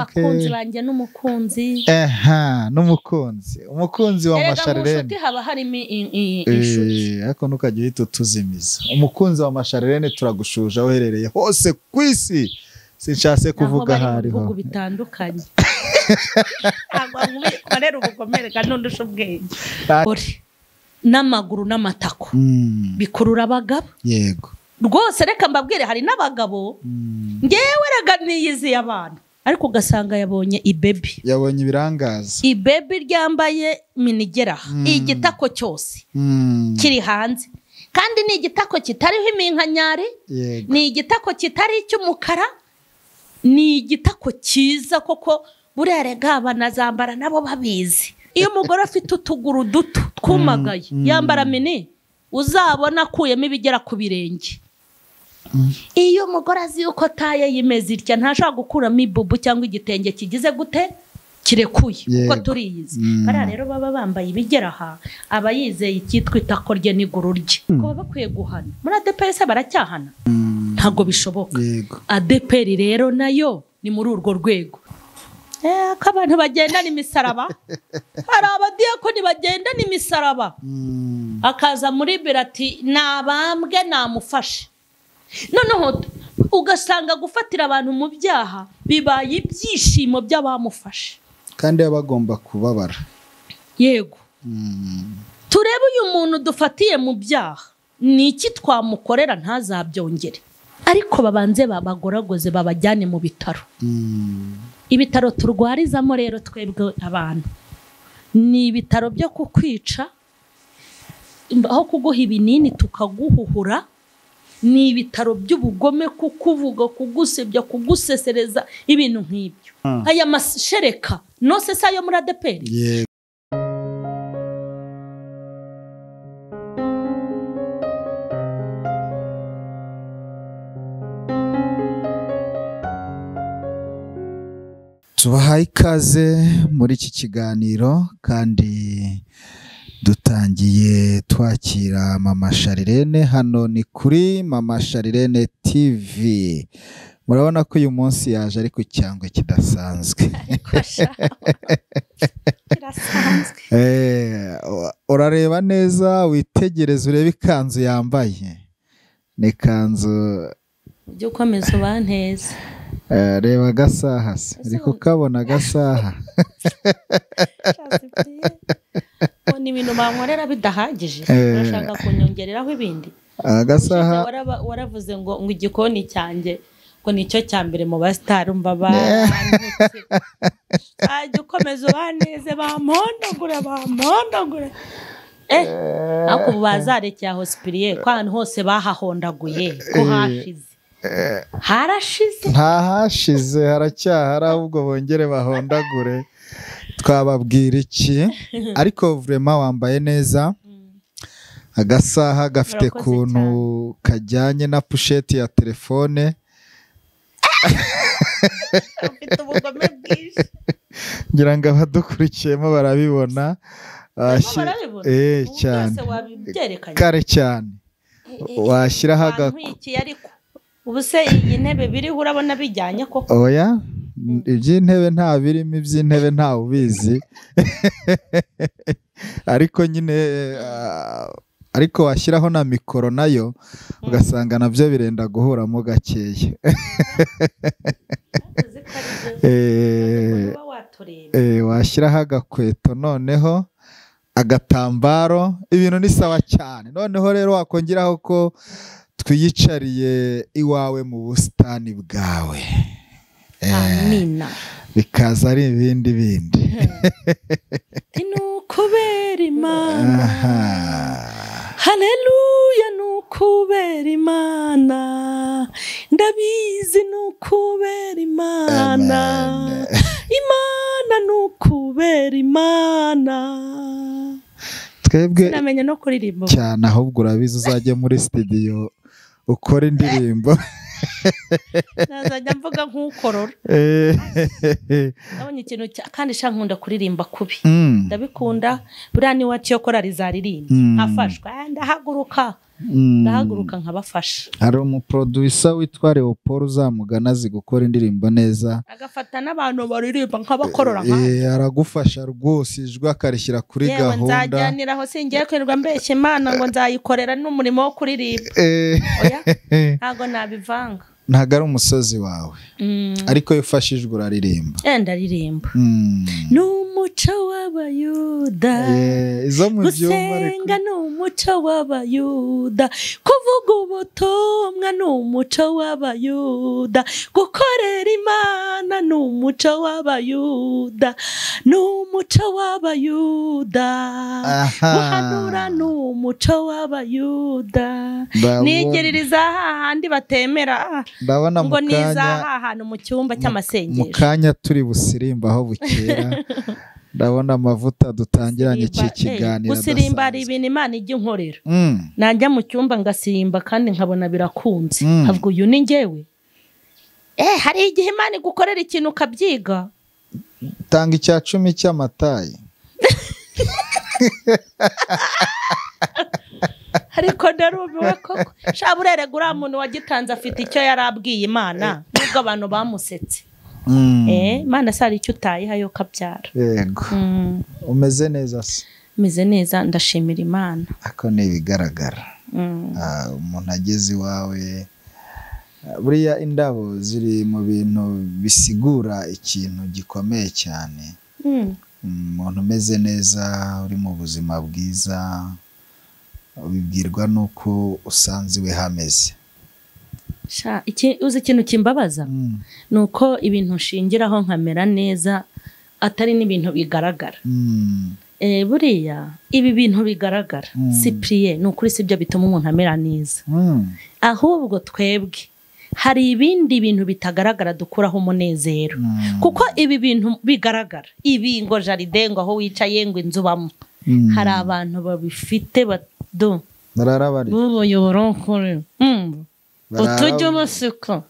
Abakunzi banjye n'umukunzi. N'umukunzi. Umukunzi wa Masharirene. Mu nshuti haba harimo inshuti. Ariko ntukajye uhita utuzimiza. Umukunzi wa Masharirene turagushuje aho uherereye hose ku isi. Sinshatse kuvuga hariho. Mu bihugu bitandukanye. Ntabwo nkorera ubugomere kandi ndusha ubwenge. N'amaguru n'amatako bikurura abagabo. Yego. Rwose reka mbabwire hari n'abagabo ngewe rega niyiziye abantu ariko ugasanga yabonye ibebi, yabonye ibirangaza, ibebi ryambaye minigera, igitako cyose kiri hanze, kandi ni igitako kitariho iminkanyari, ni igitako kitari icy'umukara, ni igitako cyiza koko. Buriya rega banazambara nabo babizi. Iyo umugore afite utuguru duto twumagaye yambara mini, uzabona akuyemo ibigera ku birenge. Iyo umugore azi yuko taye yimeze itya ntashobora gukuramo ibubu cyangwa igitenge kigize gute kirekuye, kuko turiyizi. Bariya rero baba bambaye ibigera aha, aba yizeye icyitwa itako rye n'iguru rye. Kuba bakwiye guhana muri ADEPR se baracyahana? Ntabwo bishoboka. ADEPR rero nayo ni muri urwo rwego. Ko abantu bagendana imisaraba, hari abadiyakoni bagendana imisaraba, akaza muri biro ati nabambwe namufashe. Noneho ugasanga gufatira abantu mu byaha bibaye ibyishimo by'abamufashe, kandi bagomba kubabara. Yego. Turebe uyu muntu dufatiye mu byaha ni iki twamukorera ntazabyongere, ariko babanze babagoragoze babajyane mu bitaro. Ibitaro turwarizamo rero twebwe abantu ni ibitaro byo kukwica, aho kuguha ibinini tukaguhuhura. Ni ibitaro by'ubugome, kukuvuga, kugusebya, kugusesereza, ibintu nk'ibyo. Aya mashereka nose se ayo muri ADEPR? Tubahaye ikaze muri iki kiganiro, kandi dutangiye twakira Mama Sharirene. Hano ni kuri Mama Sharirene TV. Murabona ko uyu munsi yaje ari ku cyangwe kidasanzwe. Urareba neza, witegereze, urebe ikanzu yambaye. Ni ikanzu. Ujye ukomeza ubanteze. Reba agasaha se, uri kukabona agasaha. Ni ibintu bankorera bidahagije, urashaka kunyongereraho ibindi. Agasaha waravuze ngo igikoni cyanjye ngo nicyo cya mbere mu basitari, umva bantutse. Ajya ukomeza ubaneze, bampondagure bampondagure. Ariko ubu bazarekeye aho Sipiriye, ko ahantu hose bahahondaguye, ko hashize. Harashize? Ntahashize, haracyahari, ahubwo bongere bahondagure. Twababwira iki? Ariko vraiment wambaye neza. Agasaha gafite kuntu kajyanye na pusheti ya telefone. Ufite ubugome bwinshi. Ngira ngo abadukurikiyemo barabibona. Cyane. Kare cyane. Washyiraho ariko ubu se iyi ntebe biriho urabona bijyanye koko? Oya, iby'intebe nta birimo, iby'intebe nta ubizi. Ariko nyine ariko washyiraho na mikoro nayo ugasanga nabyo birenda guhuramo gakeya. Washyiraho agakweto noneho agatambaro, ibintu ni sawa cyane. Noneho rero wakongeraho ko twiyicariye iwawe mu busitani bwawe. Amina. Bikaza ari ibindi bindi. Nukubera Imana. Haleluya, nukubera Imana. Ndabizi nukubera Imana. Imana nukubera Imana. Twebwe sinamenya no kuririmba cyane, ahubwo urabizi uzajye muri studio ukora indirimbo. Nazajya mvuga nk'ukorora. Nabonye ikintu kandi sha nkunda kuririmba kubi. Ndabikunda. Buriya ni wacu yo korari zaririmba. Afashwa ndahaguruka. Ndahaguruka nkabafasha. Hari umuproducer witwa Leopold uzamugana azi gukora indirimbo neza, agafata n'abantu baririmba nk'abakorora nka aragufasha rwose, ijwi akarishyira kuri gahunda. Nzajyaniraho, singiye kwirirwa mbeshya Imana ngo nzayikorera n'umurimo wo kuririmba. Oya, ntago nabivanga. Ntago ari umusozi wawe, ariko iyo ufashijwe uraririmba. Ndaririmba. Ni umuco w'Abayuda, gusenga ni umuco w'Abayuda, kuvuga ubutumwa ni umuco w'Abayuda, gukorera Imana ni umuco w'Abayuda, ni umuco w'Abayuda, guhanura ni umuco w'Abayuda. Nigeririza hahandi batemera ndabona ngo niza ahantu mu cyumba cy'amasengesho. Mu kanya turi busirimba aho bukera. Ndabona amavuta dutangiranye iki kiganiro. Gusirimba ari ibintu Imana ijya inkorera. Najya mu cyumba ngasirimba kandi nkabona birakunze. Nkavuga uyu ni njyewe. Hari igihe Imana igukorera ikintu ukabyiga. Tanga icya 10 cy'amatayi. Ariko ndarumiwe koko. Shaburere gura muntu wagitanze afite icyo yarabwiye Imana nubwo abantu bamusetse. Imana sari icyo utayiha yo kabyara. Yego. Umeze neza se? Meze neza, ndashimira Imana. Ako ni ibigaragara. Umuntu ageze iwawe, buriya indabo ziri mu bintu bisigura ikintu gikomeye cyane. Umuntu umeze neza uri mu buzima bwiza ubibwirwa nuko usanze iwe hameze. Uzi ikintu kimbabaza? Nuko ibintu nshingiraho nkamera neza atari n'ibintu bigaragara. Buriya ibi bintu bigaragara Cyprien, ni ukuri sibyo bituma umuntu amera neza. Ahubwo twebwe hari ibindi bintu bitagaragara dukuraho umunezero. Kuko ibi bintu bigaragara, ibi ngo jaride, ngo aho wicaye, ngo inzu bamo, hari abantu babifite bado utujya baseka,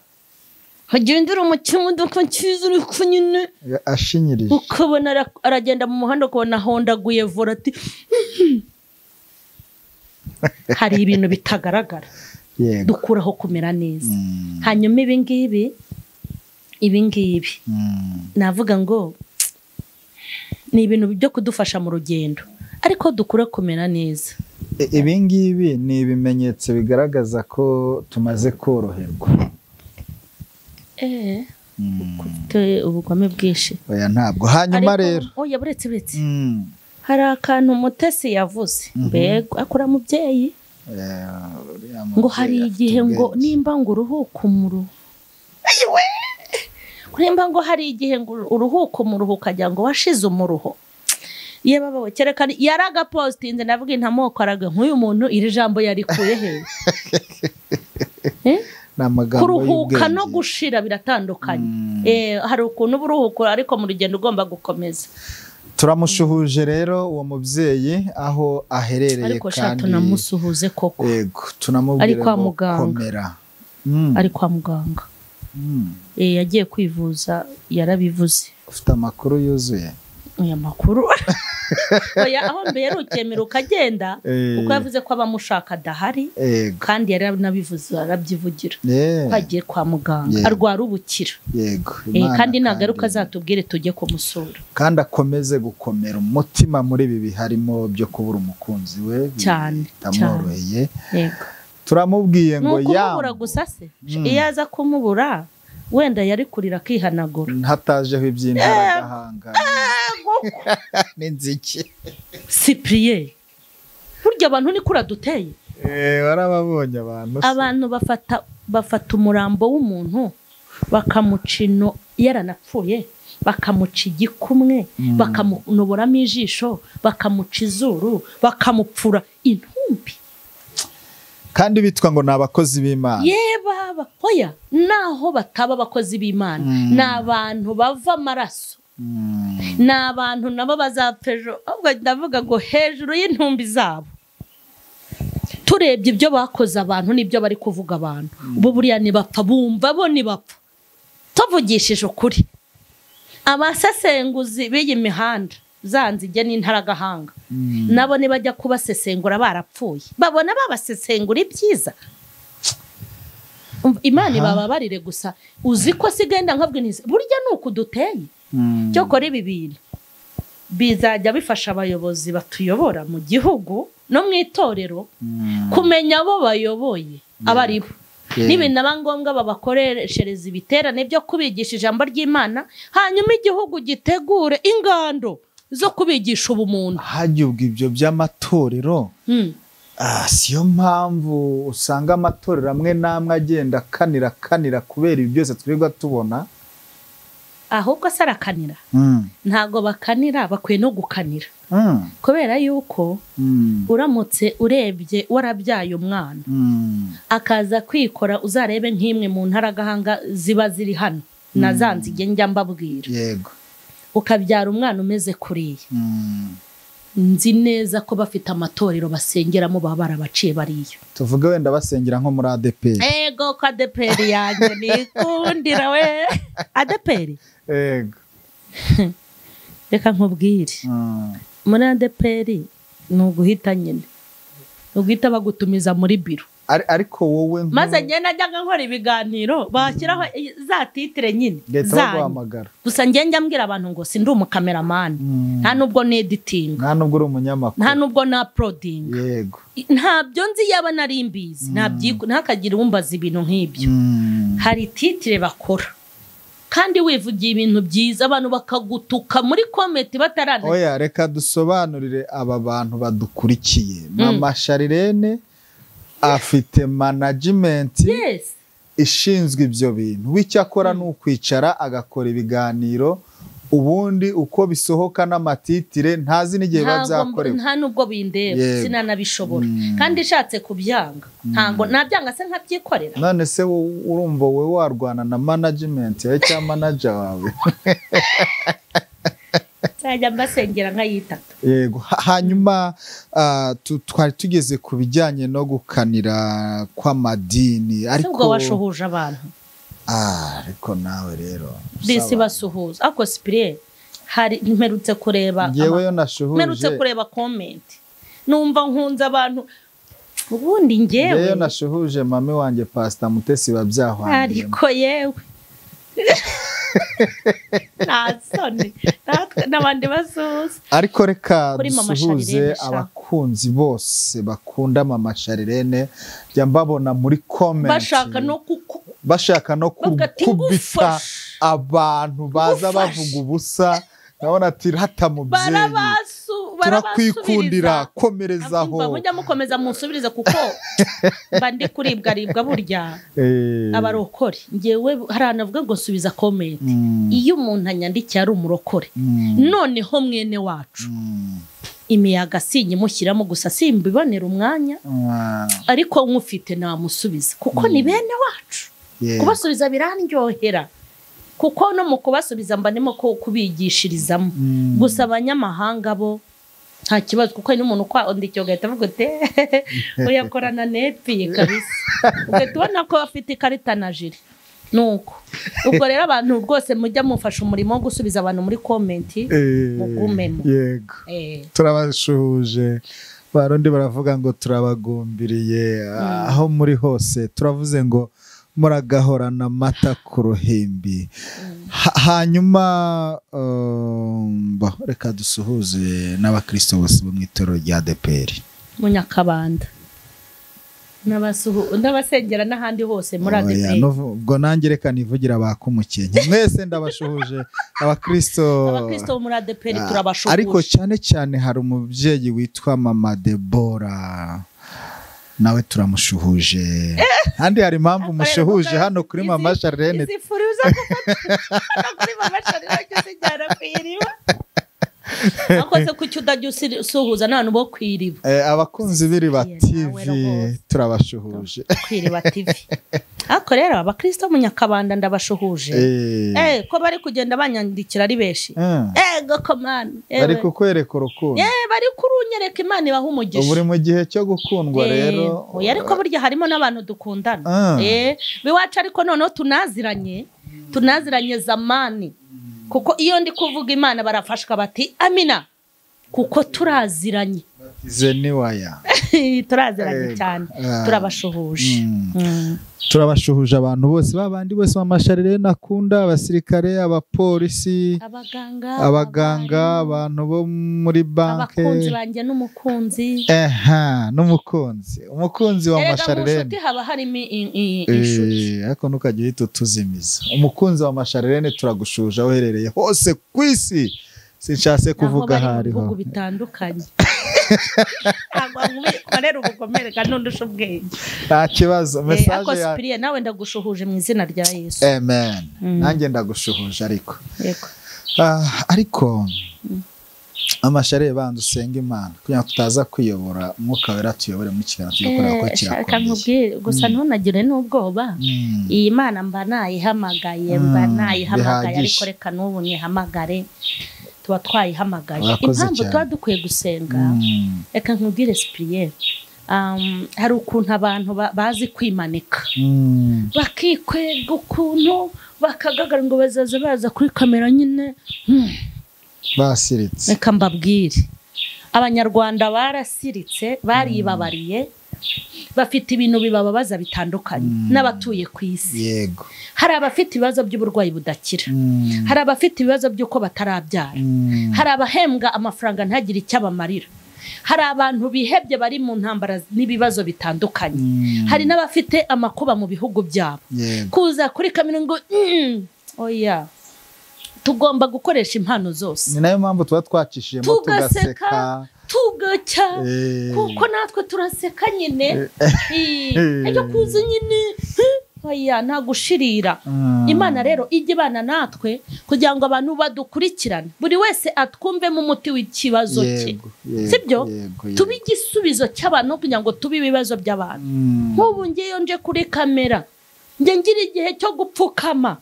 hagendera mu kimodoka cyiza ariko nyine ashinyirije, ukabona aragenda mu muhanda ukabona ahondaguye volati. Hari ibintu bitagaragara dukuraho kumera neza. Hanyuma ibi ngibi navuga ngo ni ibintu byo kudufasha mu rugendo, ariko dukura kumera neza. Ibi ngibi ni ibimenyetso bigaragaza ko tumaze koroherwa. Ufite ubugome bwinshi. Oya ntabwo. Hanyuma rero oya buretse hari akantu Mutesi yavuze, mbega akora mubyeyi, ngo hari igihe ngo nimba ngo uruhuka umuruho, nimba ngo hari igihe ngo uruhuka umuruho ukajya ngo washize umuruho. Yewe kereka yaragapostinze navuga intamoko araga nk'uyu muntu iri jambo yarikuye he? Kuruhuka no gushira biratandukanye. Hari ukuntu uburuhuko ariko mu rugendo ugomba gukomeza. Turamushuhuje rero uwo mubyeyi aho aherereye, ariko kandi tunamusuhuze koko. Yego, tunamubwira ngo komera. Ari kwa muganga. Yagiye kwivuza, yarabivuze. Ufite amakuru yuzuye? Oya makuru. Oya aho mberukiye miruka agenda, kuko yavuze ko abamushaka adahari, kandi yari nabivuze arabyivugira ko agiye kwa muganga arwara ubukira. Yego. Kandi nagaruka azatubwire tujye kumusura. Kandi akomeze gukomera umutima muri ibi biharimo byo kubura umukunzi we cyane bitamworoheye. Yego. Turamubwiye ngo ya gusa se iyo aza kumubura wenda yari kurira akihanagura hatajeho iby'intaragahanga n'inziki. Cyprien, burya abantu ni kura duteye. Warababonye abantu. Abantu bafata umurambo w'umuntu bakamuca ino yaranapfuye, bakamuca igikumwe, bakamunoboramo ijisho, bakamuca izuru, bakamupfura intumbi. Kandi bitwa ngo ni abakozi b'Imana. Yeba hoya naho bataba abakozi b'Imana, ni abantu bava amaraso, ni abantu nabo bazapfa ejo. Ahubwo ndavuga ngo hejuru y'intumbi zabo turebye ibyo bakoze abantu n'ibyo bari kuvuga abantu, bo buriya ntibapfa, bumva bo ntibapfa. Tuvugishije ukuri, abasesenguzi b'iyi mihanda zanzige n'intaragahanga nabo nibajya kubasesengura barapfuye babona babasesengura ibyiza. Imana ibababarire gusa uzi ko sigenda nkabwe nti burya nuko duteye. Cyokora ibi bintu bizajya bifasha abayobozi batuyobora mu gihugu no mu itorero kumenya abo bayoboye abaribo. Nibinaba ngombwa babakoreshereza ibiterane byo kubigisha ijambo ry'Imana, hanyuma igihugu gitegure ingando zo kubigisha ubumuntu. Hajya ubwo ibyo by'amatorero siyo mpamvu usanga amatorero amwe n'amwe agenda akanira kubera ibi byose twirirwa tubona. Ahubwo se arakanira, ntago bakanira, bakwiye no gukanira. Kubera yuko uramutse urebye warabyaye umwana akaza kwikora, uzarebe nk'imwe mu ntaragahanga ziba ziri hano na zanzige njya mbabwira. Yego. Ukabyara umwana umeze kuriya, nzi neza ko bafite amatorero basengeramo baba barabaciye bariyo. Tuvuge wenda basengera nko muri ADPR. Ego ko ADPR yanjye nikundira we. ADPR? Ego. Reka nkubwire. Muri ADPR ni uguhita nyine. Uguhita bagutumiza muri biro. Ariko wowe maze njye najyaga nkora ibiganiro bashyiraho za titre nyine zanyu. Gusa njye njya mbwira abantu ngo sindi umukameramani, nta nubwo ni editing, nta nubwo uri umunyamakuru, nta nubwo na uploading. Yego. Ntabyo nzi yaba nari mbizi, ntakagira umbaza ibintu nk'ibyo. Hari titre bakora kandi wivugiye ibintu byiza abantu bakagutuka muri comment batarana. Oya, reka dusobanurire aba bantu badukurikiye. Mama Charlene afite management ishinzwe ibyo bintu. Wicyakora ni ukwicara agakora ibiganiro, ubundi uko bisohoka n'amatitire ntazi n'igihe babyakorewe. Nta nubwo bindeba, sinanabishobora. Kandi ishatse kubyanga, ntago nabyanga se nkabyikorera. None se urumva wowe warwana na management yawe cyangwa manager wawe? Nzajya mbasengera nkayitatu. Yego. Hanyuma twari tugeze ku bijyanye no gukanira kw'amadini, ariko ubwo washuhuje abantu. Ariko nawe rero bisi basuhuza ako Cyprien hari mperutse kureba, ngewe yo nashuhuje, mperutse kureba comment numva nkunze abantu. Ubundi ngewe yo nashuhuje mame wanjye Pastor Mutesi babyahwanye. Ariko yewe nta natwe n'abandi basuhuza. Ariko reka dusuhuze abakunzi bose bakunda Mama Charlene, njya mbabona muri comment bashaka no kubita abantu baza bavuga ubusa, ndabona ati hata mubyeyi turakwikundira, komerezaho. Mujya mukomeza munsubirize kuko mba ndi kuribwaribwa burya abarokore. Ngewe hari anavuga ngo nsubiza comment, iyo umuntu anyandikiye ari umurokore noneho mwene wacu imiyaga sinyimushyiramo gusa simbibonera umwanya, ariko nkufite namusubiza kuko ni bene wacu. Kubasubiza birandyohera kuko no mu kubasubiza mba ndimo kubigishirizamo. Gusa abanyamahanga bo nta kibazo, kuko n'umuntu kwandikira ugahita avuga uti uyakorana nepiye kabisa, ugahita ubona ko afite ikarita na jire. Nuko ubwo rero abantu rwose mujya mufasha umurimo wo gusubiza abantu muri comment mugumemo. Yego. Turabashuhuje. Barundi baravuga ngo turabagumbiriye aho muri hose, turavuze ngo muragahorana amata ku ruhimbi. Hanyuma reka dusuhuze n'abakristo bose bo mu itorero rya ADPR Munyakabanda n'abasengera n'ahandi hose muri ADPR. Ubwo nanjye reka nivugira abakumukenke mwese ndabashuhuje abakristo bo muri ADPR turabashuhuje. Ariko cyane cyane hari umubyeyi witwa Mama Debora, nawe turamushuhuje. Handi hari impamvu mushuhuje hano kuri Mama Charlene. Izi furi uza gufata kuri Mama Charlene cyose ku iriba. Akoze kuki udajya usuhuza n'abantu bo ku iriba? Abakunzi b'Iriba TV turabashuhuje. Ku Iriba TV. Ariko rero abakristo mu Nyakabanda ndabashuhuje. Ko bari kugenda banyandikira ari benshi. Ego komana. Bari kukwereka urukundo. Bari kurunyereka, Imana ibaha umugisha. Ubu uri mu gihe cyo gukundwa rero. Oya, ariko burya harimo n'abantu dukundana. Biwacu ariko noneho tunaziranye zamani. Kuko iyo ndi kuvuga Imana barafashwa bati amina, kuko turaziranye. Turaziranye cyane, turabashuhuje. Turabashuhuje abantu bose, babandi bose Mama Charlene akunda, abasirikare, abapolisi, abaganga, abantu bo muri banke, abakunzi banjye n'umukunzi. N'umukunzi, umukunzi wa Mama Charlene. Erega mu nshuti haba harimo inshuti. Ariko ntukajye uhita utuzimiza. Umukunzi wa Mama Charlene turagushuje aho uherereye hose ku isi. Sinshatse kuvuga hariho. Mu bihugu bitandukanye. Ntabwo ubugomere kandi undusha ubwenge. Nta kibazo. Message ya Cyprien, nawe ndagushuhuje mu izina rya Yesu. Amen. Nanjye ndagushuhuje ariko. Yego. Ariko Mama Charlene, banza usenge Imana kugira ngo tutaza kwiyobora, Umwuka Wera tuyobore mu kiganiro tugikora ko kirakomeye. Gusa ntunagire n'ubwoba. Iyi Mana mba nayihamagaye, ariko reka n'ubu nyihamagare. Tuba twayihamagaye. Impamvu tuba dukwiye gusenga, reka nkubwire Cyprien, hari ukuntu abantu bazi kwimanika, bakikwega ukuntu, bakagagara ngo bazaza baza kuri kamera nyine basiritse. Reka mbabwire, Abanyarwanda barasiritse, baribabariye, bafite ibintu bibababaza bitandukanye n'abatuye ku isi. Yego. Hari abafite ibibazo by'uburwayi budakira, hari abafite ibibazo by'uko batarabyara, hari abahembwa amafaranga ntagire icyo abamarira, hari abantu bihebye bari mu ntambara n'ibibazo bitandukanye, hari n'abafite amakuba mu bihugu byabo. Kuza kuri kamera ngo oya, tugomba gukoresha impano zose. Ni nayo mpamvu tuba twacishijemo tugaseka, tugacya, kuko natwe turaseka nyine. Icyo kuza nyine oya, nta gushirira. Imana rero ijye ibana natwe kugira ngo abantu badukurikirane, buri wese atwumvemo umuti w'ikibazo cye, sibyo? Tube igisubizo cy'abantu kugira ngo tube ibibazo by'abantu. Nk'ubu ngiyo nje kuri kamera, njye ngira igihe cyo gupfukama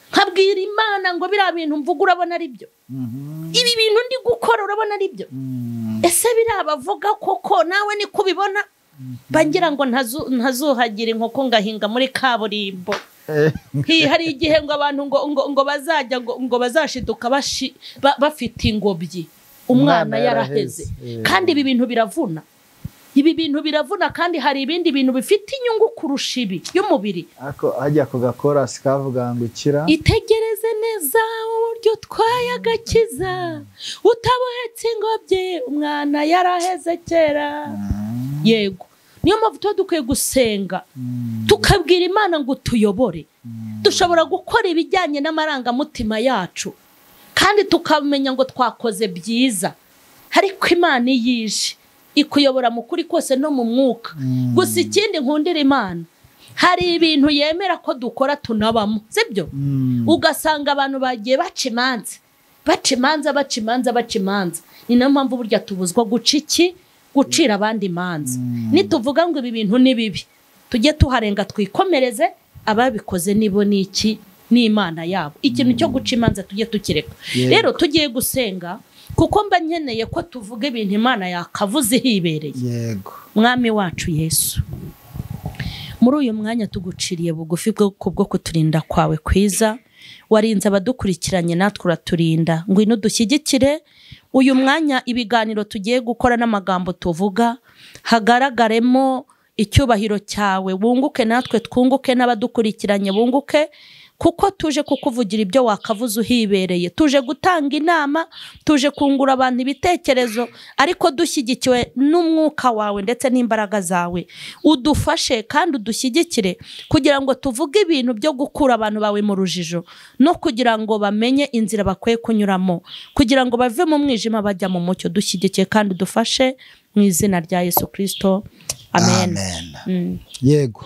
nkabwira Imana ngo biriya bintu mvuga urabona ari byo, ibi bintu ndi gukora urabona ari byo, ese biriya bavuga koko nawe niko ubibona? Bangira ngo ntazuhagira inkoko ngahinga muri kaburimbo. Hari igihe ngo abantu ngo bazajya ngo bazashiduka bafite ingobyi, umwana yaraheze. Kandi ibi bintu biravuna, ibi bintu biravuna, kandi hari ibindi bintu bifite inyungu kurusha ibi y'umubiri. Ako hajya ku gakorasi kavuga ngo ikira, itegereze neza uburyo utwaye agakiza, utabohetse ingobyi, umwana yaraheze kera. Yego, niyo mpamvu tuba dukwiye gusenga, tukabwira Imana ngo tuyobore. Dushobora gukora ibijyanye n'amarangamutima yacu kandi tukamenya ngo twakoze byiza, ariko Imana iyije ikuyobora mu kuri kose no mu mwuka. Gusa ikindi nkundira Imana, hari ibintu yemera ko dukora tunabamo, sibyo? Ugasanga abantu bagiye baca imanza, baca imanza, baca imanza, baca imanza. Ni nayo mpamvu burya tubuzwa guca iki? Gucira abandi imanza. Nituvuga ngo ibi bintu ni bibi, tujye tuharenga twikomereze, ababikoze nibo niki n'Imana yabo. Ikintu cyo guca imanza tujye tukireka. Rero tugiye gusenga kuko mba nkeneye ko tuvuga ibintu Imana yakavuze hibereye. Yego. Mwami wacu Yesu, muri uyu mwanya tuguciriye bugufi bwo kuturinda kwawe kwiza, warinze abadukurikiranye natwe uraturinda. Ngwino dushyigikire uyu mwanya, ibiganiro tugiye gukora n'amagambo tuvuga hagaragaremo icyubahiro cyawe, wunguke natwe twunguke n'abadukurikiranye bunguke, kuko tuje kukuvugira ibyo wakavuze uhibereye. Tuje gutanga inama, tuje kungura abantu ibitekerezo, ariko dushyigikiwe n'umwuka wawe ndetse n'imbaraga zawe. Udufashe kandi udushyigikire kugira ngo tuvuge ibintu byo gukura abantu bawe mu rujijo, no kugira ngo bamenye inzira bakwiye kunyuramo, kugira ngo bave mu mwijima bajya mu mucyo. Dushyigikiye kandi udufashe mu izina rya Yesu Kristo, amen. Amen. Yego.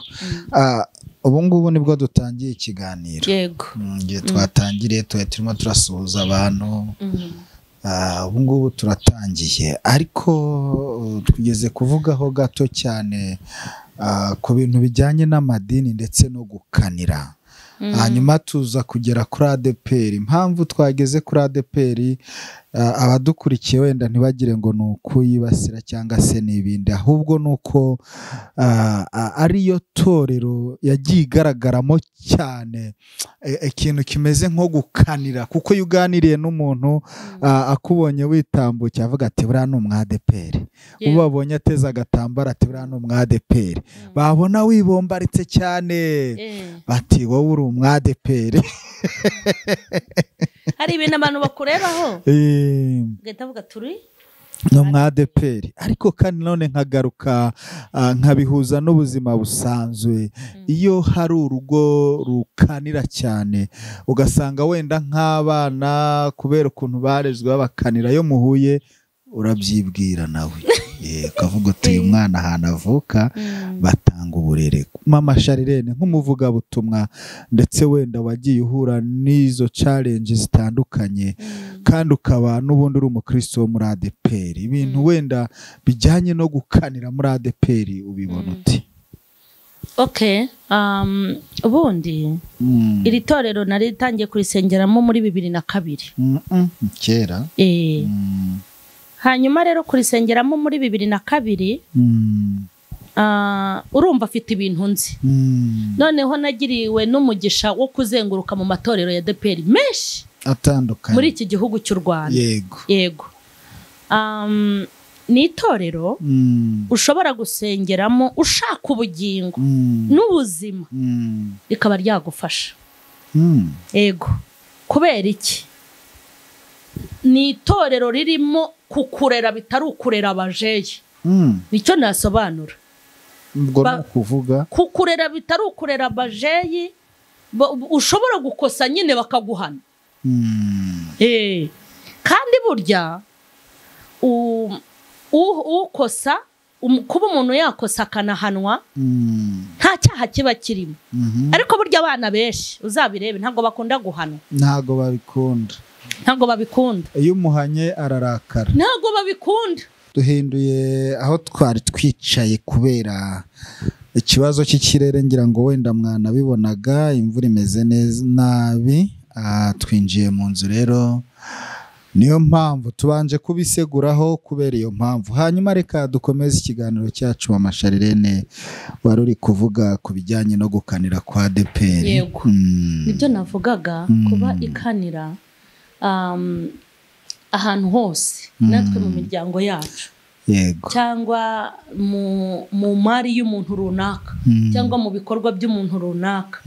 Ubu ngubu nibwo dutangiye ikiganiro. Yego. Ngiye twatangiriye turimo turasuhuza abantu. Ubu ngubu turatangiye, ariko tugeze kuvugaho gato cyane ku bintu bijyanye n'amadini ndetse no gukanira. Hanyuma tuza kugera kuri ADEPR. Impamvu twageze kuri ADEPR Abadukurikiye wenda ntibagire ngo ni ukuyibasira cyangwa se n'ibindi, ahubwo ni uko ariyo torero yagiye igaragaramo cyane ikintu kimeze nko gukanira, kuko iyo uganiriye n'umuntu akubonye witambukiye avuga ati buriya ni umwadeperi, ubabonye ateze agatambaro ati buriya ni umwadeperi, babona wibombaritse cyane bati wowe uri umwadeperi. Hari ibintu abantu bakurebaho ugahita uvuga turi ni umwadeperi. Ariko kandi none nkagaruka nkabihuza n'ubuzima busanzwe. Iyo hari urugo rukanira cyane ugasanga wenda nk'abana kubera ukuntu barezwe babakanira, iyo muhuye urabyibwira nawe ukavuga uti uyu mwana ahantu avuka batanga uburere. Mama Charlene nk'umuvugabutumwa ndetse wenda wagiye uhura n'izo challenge zitandukanye, kandi ukaba n'ubundi uri umukristo wo muri ADEPR, ibintu wenda bijyanye no gukanira muri ADEPR ubibona uti? Okay, ubundi iri torero nari ritangiye kurisengeramo muri 2002. Kera. Hanyuma rero kurisengeramo muri 2002, urumva afite ibintu nzi. Noneho nagiriwe n'umugisha wo kuzenguruka mu matorero ya ADEPR menshi atandukanye muri iki gihugu cy'u Rwanda. Yego. Yego. Ni itorero ushobora gusengeramo ushaka ubugingo n'ubuzima, rikaba ryagufasha. Yego. Kubera iki? Ni itorero ririmo kukurera bitari ukurera abajeye. Nicyo nasobanura. Ubwo no kuvuga kukurera bitari ukurera abajeyi, ushobora gukosa nyine bakaguhana. Kandi burya ukosa, kuba umuntu yakosa akanahanwa nta cyaha kiba kirimo. Ariko burya abana benshi uzabirebe ntabwo bakunda guhanwa. Ntabwo babikunda. Ntabwo babikunda. Iyo umuhanye ararakara. Ntabwo babikunda. Duhinduye aho twari twicaye kubera ikibazo cy'ikirere, ngira ngo wenda mwanabibonaga imvura imeze neza nabi. Twinjiye mu nzu rero, niyo mpamvu tubanje kubiseguraho kubera iyo mpamvu. Hanyuma reka dukomeze ikiganiro cyacu. Mama Charlene wari uri kuvuga ku bijyanye no gukanira kwa ADEPR. Yego. Nibyo navugaga, kuba ikanira ahantu hose, natwe mu miryango yacu. Yego. Cyangwa mu mari y'umuntu runaka, cyangwa mu bikorwa by'umuntu runaka,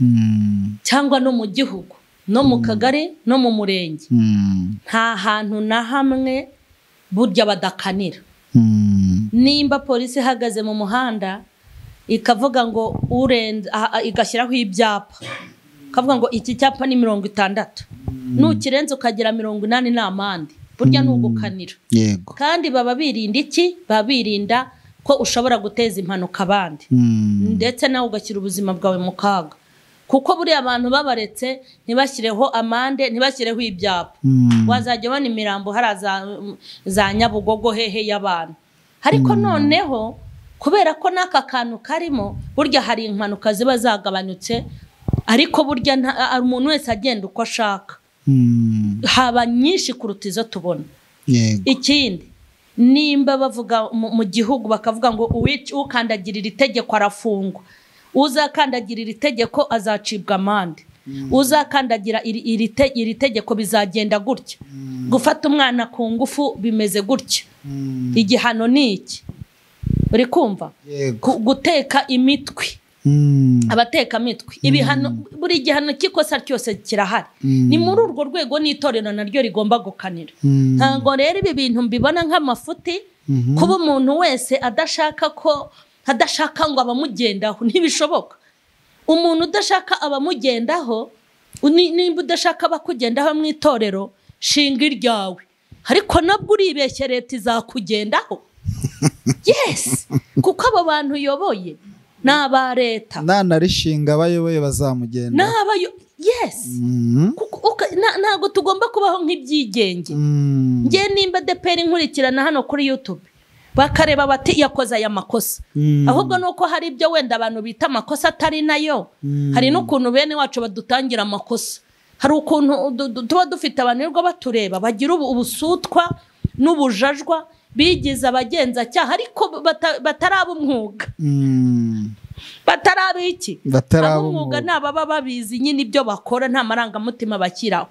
cyangwa no mu gihugu, no mu kagari, no mu murenge. Nta hantu na hamwe burya badakanira. Nimba polisi ihagaze mu muhanda ikavuga ngo urenze, igashyiraho ibyapa, ikavuga ngo iki cyapa ni 60, nukirenze ukagera 80 ni amande. Burya ni ugukanira. Yego. Kandi baba birinda iki? Baba birinda ko ushobora guteza impanuka abandi, ndetse nawe ugashyira ubuzima bwawe mu kaga. Kuko buriya abantu babaretse ntibashyireho amande, ntibashyireho ibyapa, wazajya ubona imirambo hari za Nyabugogo hehe y'abantu. Ariko noneho kubera ko n'aka kantu karimo, burya hari impanuka ziba zagabanutse, ariko burya umuntu wese agenda uko ashaka. Haba nyinshi kuruta izo tubona. Yego. Ikindi, nimba bavuga mu gihugu bakavuga ngo ukandagira iri tegeko arafungwa, uzakandagira iri tegeko azacibwa amande, uzakandagira iri tegeko bizagenda gutya, gufata umwana ku ngufu bimeze gutya, igihano ni iki. Uri kumva? Guteka imitwe, abateka mitwe, ibihano, buri gihano cy'ikosa cyose kirahari. Ni muri urwo rwego n'itorero naryo rigomba gukanira. Ntabwo rero ibi bintu mbibona nk'amafuti, kuba umuntu wese adashaka ko adashaka ngo abamugendaho, ntibishoboka. Umuntu udashaka abamugendaho, nimba udashaka abakugendaho mu itorero, shinga iryawe. Ariko nabwo uribeshye leta izakugendaho. Yes, kuko abo bantu uyoboye ni aba leta. Nanarishinga abayoboye bazamugenda. Yes. Ntabwo tugomba kubaho nk'ibyigenge. Nge nimba ADEPR nkurikirana hano kuri YouTube, bakareba bati yakoze aya makosa. Ahubwo nuko hari ibyo wenda abantu bita amakosa atari nayo. Hari n'ukuntu bene wacu badutangira amakosa. Hari ukuntu tuba dufite abantu rwo batureba bagira ubusutwa n'ubujajwa, bigize abagenzacyaha ariko bataraba umwuga. Bataraba iki? Ab'umwuga ni ababa babizi nyine ibyo bakora, nta marangamutima bakiraho.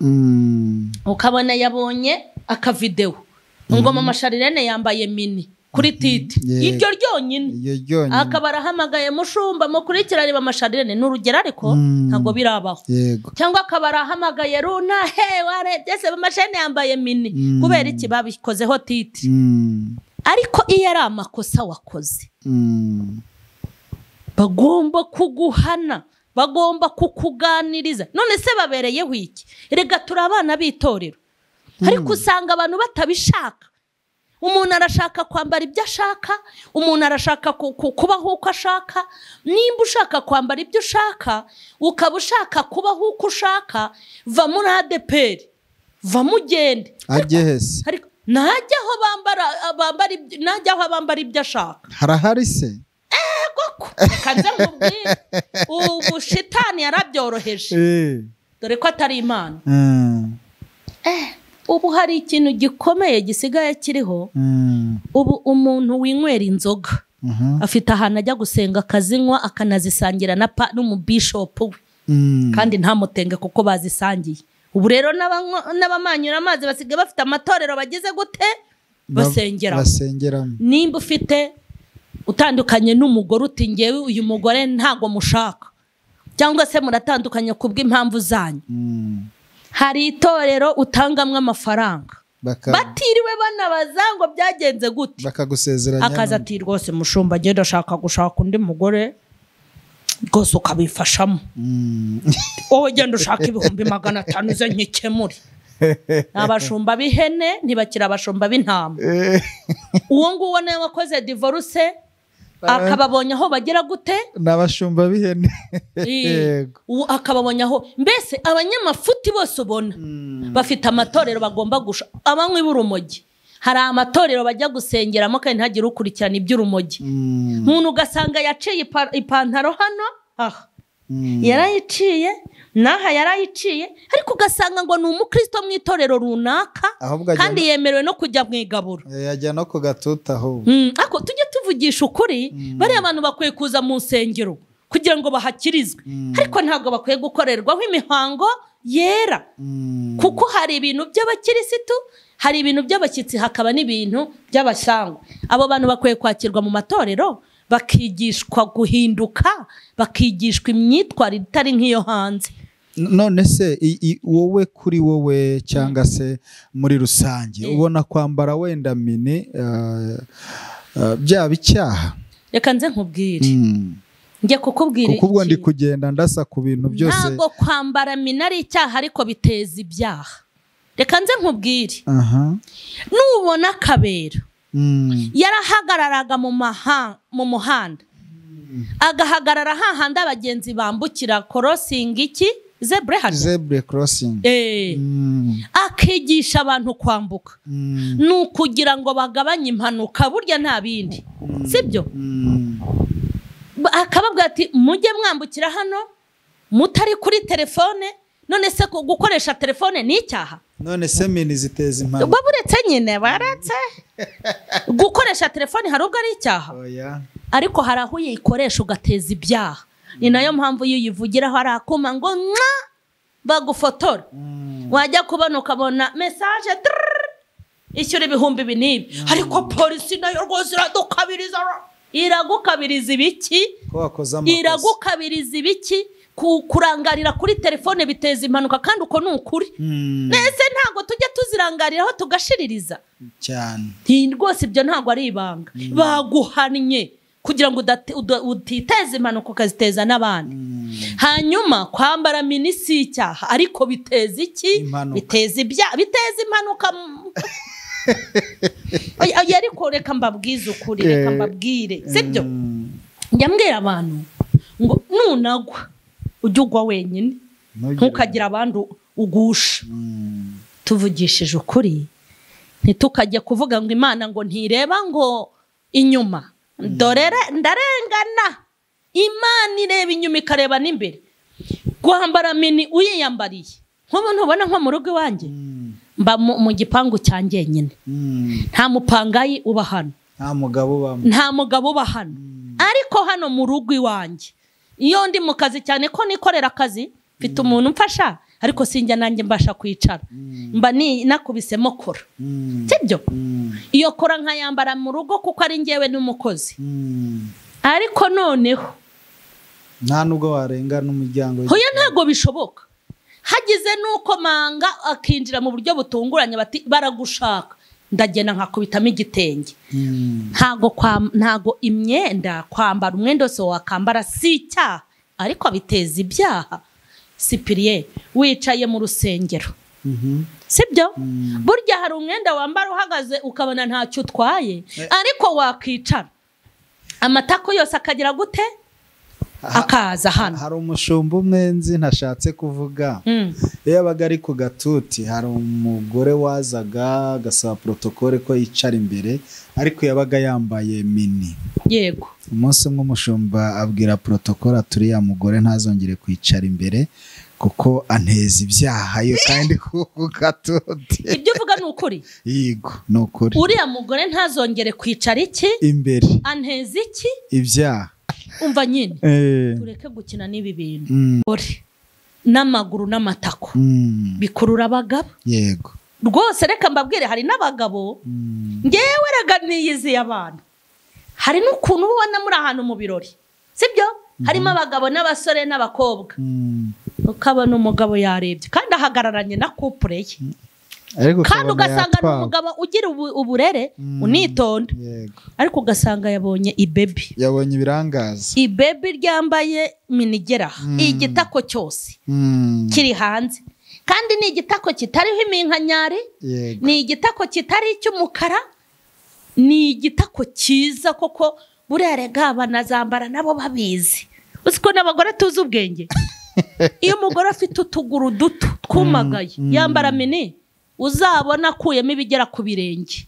Ukabona yabonye akavidewo ngo Mama Charlene yambaye mini kuri titi, iryo ryonyine akaba arahamagaye mushumba mukurikirane Mama Charlene, ni urugero ariko ntabwo birabaho. Cyangwa akaba arahamagaye runa he warebye se Mama Charlene yambaye mini, kubera iki babikozeho titi? Ariko iyo ari amakosa wakoze bagomba kuguhana, bagomba kukuganiriza. None se babereyeho iki? Erega turi abana b'itorero, ariko usanga abantu batabishaka. Umuntu arashaka kwambara ibyo ashaka, umuntu arashaka kubaho uko ashaka. Nimba ushaka kwambara ibyo ushaka, ukaba ushaka kubaho uko ushaka, va muri ADEPR, va mugende. Ariko najya aho bambara najya aho bambara ibyo ashaka. Harahari se? Kanze nkubwire, ubu shitani yarabyoroheje, dore ko atari Imana. Ubu hari ikintu gikomeye gisigaye kiriho. Ubu umuntu winywera inzoga afite ahantu ajya gusenga akazinywa, akanazisangira n'umubishopu we, kandi ntamutenge kuko bazisangiye. Ubu rero n'abamanyura amazi basigaye bafite amatorero bagize gute? Basengeramo. Nimba ufite utandukanye n'umugore uti ngewe uyu mugore ntago mushaka, cyangwa se muratandukanye kubw'impamvu zanyu, hari itorero utangamwe amafaranga batiriwe banabaza ngo byagenze gute, bakagusezeranya. Akaza ati rwose mushumba ngende ndashaka gushaka undi mugore rwose ukabifashamo, wowe genda ushaka 500,000 uze nkikemure. Abashumba b'ihene ntibakira abashumba b'intama. Uwo nguwo nawe wakoze divorce akababonye aho bagera gute? N'abashumba b'ihene. Yego. Akababonye aho. Mbese abanyamafuti bose ubona bafite amatorero bagomba gusha. Abanywi b'urumogi hari amatorero bajya gusengeramo kandi ntagire ukurikirana iby'urumogi. Umuntu ugasanga yaciye ipantaro hano aha, yarayiciye naha yarayiciye, ariko ugasanga ngo ni umukristo mu itorero runaka kandi yemerewe no kujya mu igaburo, yajya no ku gatuta ahubwo. Ariko tujye tuvugisha ukuri, bariya abantu bakwiye kuza mu nsengero kugira ngo bahakirizwe, ariko ntabwo bakwiye gukorerwaho imihango yera, kuko hari ibintu by'abakirisitu, hari ibintu by'abashyitsi, hakaba n'ibintu by'abasangwa. Abo bantu bakwiye kwakirwa mu matorero, bakigishwa guhinduka, bakigishwa imyitwarire itari nk'iyo hanze. None se wowe kuri wowe cyangwa se muri rusange ubona kwambara wenda mini byaba icyaha? Reka nze nkubwire, njye kukubwira kuko ubwo ndi kugenda ndasa ku bintu byose. Ntabwo kwambara mini ari icyaha, ariko biteza ibyaha. Reka nze nkubwire, nubona akabera yarahagararaga mu muhanda, agahagarara hahandi abagenzi bambukira crossing iki zebra crossing, akigisha abantu kwambuka, ni ukugira ngo bagabanye impanuka, burya nta bindi, sibyo? Akababwira ati mujye mwambukira hano mutari kuri telefone. None se gukoresha telefone ni icyaha? None se mini ziteza impanuka? Baburetse nyine, baretse gukoresha telefone hari ubwo ari icyaha, ariko hari aho uyikoresha ugateza ibyaha. Ni nayo mpamvu iyo uyivugiraho hari akuma ngo mwa bagufotora, wajya kubona ukabona message ishyura 2000 n'ibi, ariko polisi nayo rwose iradukabiriza. Iragukabiriza ibiki? Iragukabiriza ibiki? Kurangarira kuri telefone biteza impanuka, kandi uko ni ukuri. Nese ntabwo tujya tuzirangariraho tugashiririza cyane. Rwose ibyo ntabwo ari ibanga. Baguhannye kugira ngo utiteze impanuka ukaziteza n'abandi. Hanyuma kwambara mini si icyaha, ariko biteza iki? Biteza ibyaha, biteza impanuka. Ariko reka mbabwize ukuri, reka mbabwire, sibyo? Njya mbwira abantu ngo nunagwa ujye ugwa wenyine, ntukagira abandi ugusha. Tuvugishije ukuri, ntitukajye kuvuga ngo Imana ngo ntireba ngo inyuma, dorere ndarengana. Imana ireba inyuma ikareba n'imbere. Kwambara mini uyiyambariye Nk'ubu ntubona nko mu rugo iwanjye mba mu gipangu cyanjye nyine, nta mupangayi uba hano, nta mugabo uba hano. Ariko hano mu rugo iwanjye iyo ndi mu kazi, cyane ko nikorera akazi, mfite umuntu umfasha, ariko sinjya nanjye mbasha kwicara, mba nakubisemo kora, sibyo? Iyo kora nkayambara mu rugo kuko ari njyewe n'umukozi. Ariko noneho nta nubwo warenga n'umuryango, hoya ntago bishoboka. Hagize nuko manga akinjira mu buryo butunguranye bati baragushaka, ndagenda nkakubitamo igitenge. Ntago imyenda, kwambara umwenda wose wakambara si icyaha, ariko biteza ibyaha. Sipiriye wicaye mu rusengero, sibyo? Burya hari umwenda wambara uhagaze ukabona ntacyo utwaye, ariko wakicara amatako yose akagira gute, akaza hano. Hari umushumba umwe nzi ntashatse kuvuga, iyo yabaga ari ku gatuti hari umugore wazaga agasaba protokole ko yicara imbere, ariko yabaga yambaye mini. Yego. Umunsi umwe umushumba abwira protokole ati uriya mugore ntazongere kwicara imbere kuko anteza ibyaha yo kandi ku gatuti. Ibyo uvuga ni ukuri? Yego, ni ukuri. Uriya mugore ntazongere kwicara iki? Imbere. Anteza iki? Ibyaha. Umva nyine, tureke gukina n'ibi bintu. N'amaguru n'amatako bikurura abagabo. Yego. Rwose reka mbabwire, hari n'abagabo ngewe rega niyiziye abantu. Hari n'ukuntu ubona muri ahantu mu birori, sibyo? Harimo abagabo n'abasore n'abakobwa, ukabona umugabo yarebye kandi ahagararanye na couple ye, kandi ugasanga ni umugabo ugira uburere, unitonda, ariko ugasanga yabonye ibebi, yabonye ibirangaza, ibebi ryambaye minigera, igitako cyose kiri hanze, kandi ni igitako kitariho iminkanyari, ni igitako kitari icy'umukara, ni igitako cyiza koko. Buriya rega banazambara nabo babizi. Uzi ko n'abagore tuzi ubwenge. Iyo umugore afite utuguru duto twumagaye yambara mini, uzabona akuyemo ibigera ku birenge.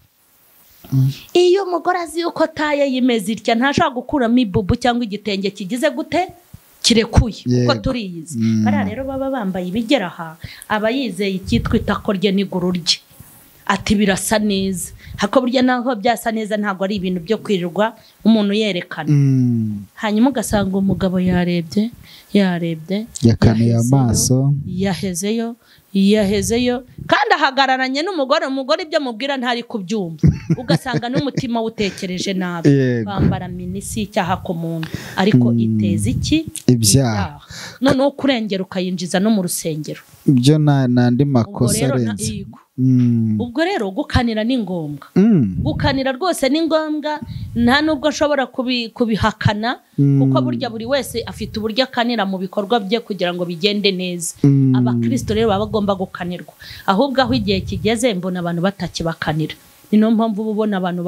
Iyo umugore azi yuko taye yimeze itya, ntashobora gukuramo ibubu cyangwa igitenge kigize gute kirekuye, kuko turiyizi. Bariya rero baba bambaye ibigera aha, aba yizeye icyitwa itako rye n'iguru rye, ati birasa neza. Hako burya naho byasa neza ntabwo ari ibintu byo kwirirwa umuntu yerekana. Hanyuma ugasanga umugabo yarebye, yakanuye amaso, yahezeyo, kandi ahagararanye n'umugore, umugore ibyo mubwira ntari kubyumva, ugasanga n'umutima utekereje nabi. Bambara mini si icyaha ku muntu, ariko iteza iki? Ibyaha. Noneho kurengera ukayinjiza no mu rusengero, ibyo n'andi makosa arenze. Ubwo rero gukanira ni ngombwa. Gukanira rwose ni ngombwa, nta nubwo ashobora kubihakana, kuko burya buri wese afite uburyo akanira mu bikorwa bye kugira ngo bigende neza. Abakristo rero baba bagomba gukanirwa, ahubwo aho igihe kigeze mbona abantu batakibakanira. Ni no mpamvu uba ubona abantu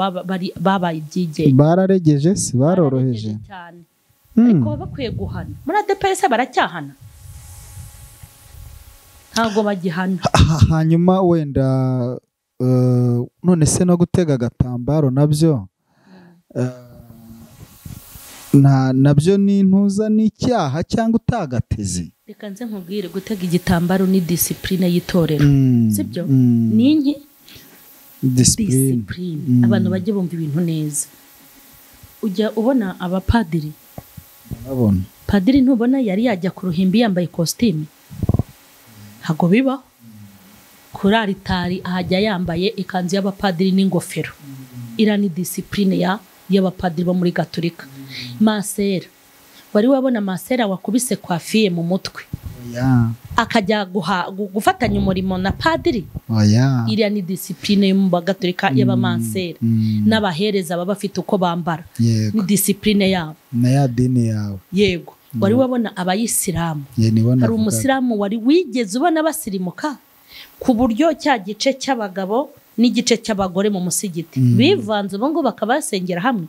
babaye ibyigenge, bararegeje, si baroroheje cyane, ariko baba bakwiye guhana. Muri ADPS baracyahana, ntabwo bagihana. Hanyuma wenda none se no gutega agatambaro nabyo nabyo ni intuza n'icyaha cyangwa utagateze? Reka nze nkubwire, gutega igitambaro ni discipline y'itorero, sibyo? Ni inki? Discipline. Abantu bajye bumva ibintu neza. Ujya ubona abapadiri, padiri ntubona yari yajya ku ruhimbi yambaye ikositimu? Ntabwo bibaho. Kuri aritari ahajya yambaye ikanzu y'abapadiri n'ingofero. Ira ni discipline y'abapadiri bo muri Gatolika. Masera, wari wabona masera wakubise kwafiye mu mutwe akajya gufatanya umurimo na padiri? Iriya ni discipline yo mu Bagatolika y'abamansera n'abahereza baba bafite uko bambara. Ni discipline yabo na ya dini yawe. Yego. Wari wabona abayisilamu? Hari umusilamu wari wigeze ubona basirimuka ku buryo cya gice cy'abagabo n'igice cy'abagore mu musigiti bivanze ubu ngo bakabasengera hamwe?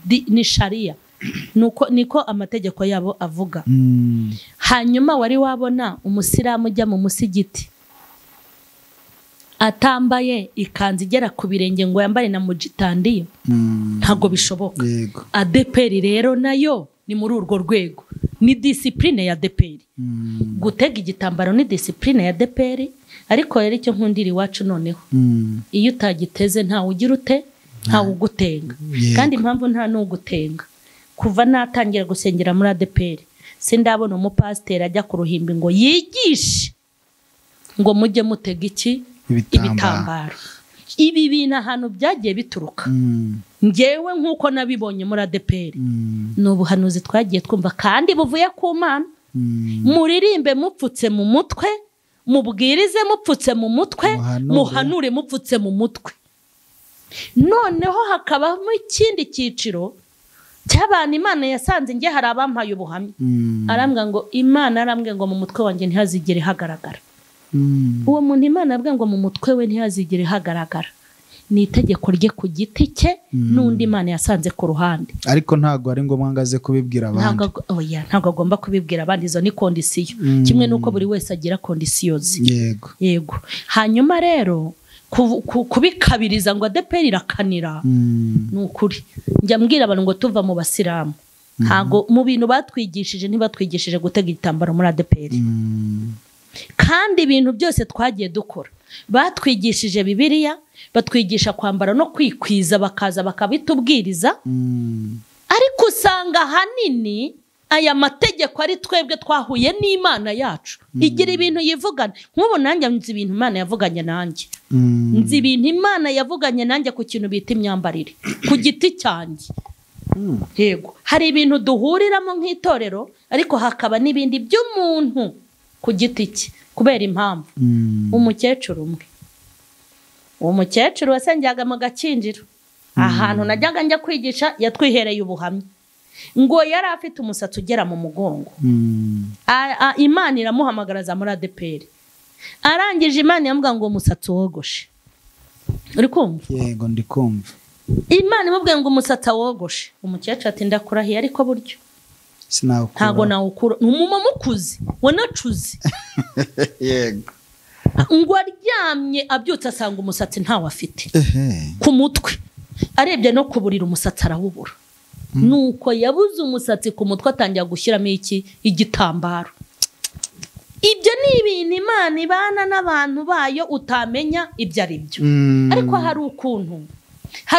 Ni sharia, nuko niko amategeko yabo avuga. Hanyuma wari wabona umusilamu ujya mu musigiti atambaye ikanzu igera ku birenge ngo yambare na mujitandiyo? Ntabwo bishoboka. ADPR rero nayo ni muri urwo rwego, Ni discipline ya ADEPR. Gutega igitambaro ni discipline ya ADEPR. Ariko rero icyo nkundira iwacu noneho, iyo utagiteze ntawe ugira ute, ntawe ugutenga. Kandi impamvu nta n'ugutenga, kuva natangira gusengera muri ADEPR sindabona umupasiteri ajya ku ruhimbi ngo yigishe ngo mujye mutega iki ibitambaro. Ibi bintu ahantu byagiye bituruka, ngewe nk'uko nabibonye muri ADEPR, ni ubuhanuzi twagiye twumva kandi buvuye ku Mana. Muririmbe mupfutse mu mutwe, mubwirize mupfutse mu mutwe, muhanure mupfutse mu mutwe. Noneho hakabamo ikindi cyiciro cy'abantu Imana yasanze. Nge hari abampaye ubuhamya, arambwira ngo Imana arambwira ngo mu mutwe wanjye ntihazigere hagaragara. Uwo muntu Imana arambwira ngo mu mutwe we ntihazigere hagaragara, ni itegeko rye ku giti cye n'undi Imana yasanze ku ruhande. Ariko ntago ari ngombwa ngo aze kubibwira abandi. Ntago agomba kubibwira abandi, izo ni kondisiyo. Kimwe n'uko buri wese agira kondisiyo ze. Yego. Yego. Hanyuma rero kubikabiriza ngo ADEPR irakanira, ni ukuri. Njya mbwira abantu ngo tuva mu basilamu, ntago mu bintu batwigishije ntibatwigishije gutega igitambaro muri ADEPR. Kandi ibintu byose twagiye dukora, batwigishije Bibiliya, batwigisha kwambara no kwikwiza, bakaza bakabitubwiriza. Ariko usanga ahanini aya mategeko ari twebwe twahuye n'Imana yacu igira ibintu yivugana. Nk'ubu nanjye nzi ibintu Imana yavuganye nanjye, nzi ibintu Imana yavuganye nanjye ku kintu bita imyambarire ku giti cyanjye. Yego, hari ibintu duhuriramo nk'itorero, ariko hakaba n'ibindi by'umuntu ku giti cye kubera impamvu. Umukecuru umwe, uwo mukecuru wasengeraga mu Gakinjiro, ahantu najyaga njya kwigisha, yatwihereye ubuhamya ngo yari afite umusatsi ugera mu mugongo. Imana iramuhamagaraza muri ADEPR. Arangije Imana yamubwira ngo umusatsi wogoshe. Uri kumva? Yego, ndi kumva. Imana imubwiye ngo umusatsi wogoshe, umukecuru ati ndakurahiye ariko buryo ntago nawukura. Ni umumama ukuze wanacuze. Yego. Ngo aryamye abyutse asanga umusatsi ntawe afite ku mutwe, arebye no kuburira umusatsi arawubura. Nuko yabuze umusatsi ku mutwe atangira gushyiramo iki igitambaro. Ibyo ni ibintu Imana ibana n'abantu bayo utamenya ibyo ari byo. Ariko hari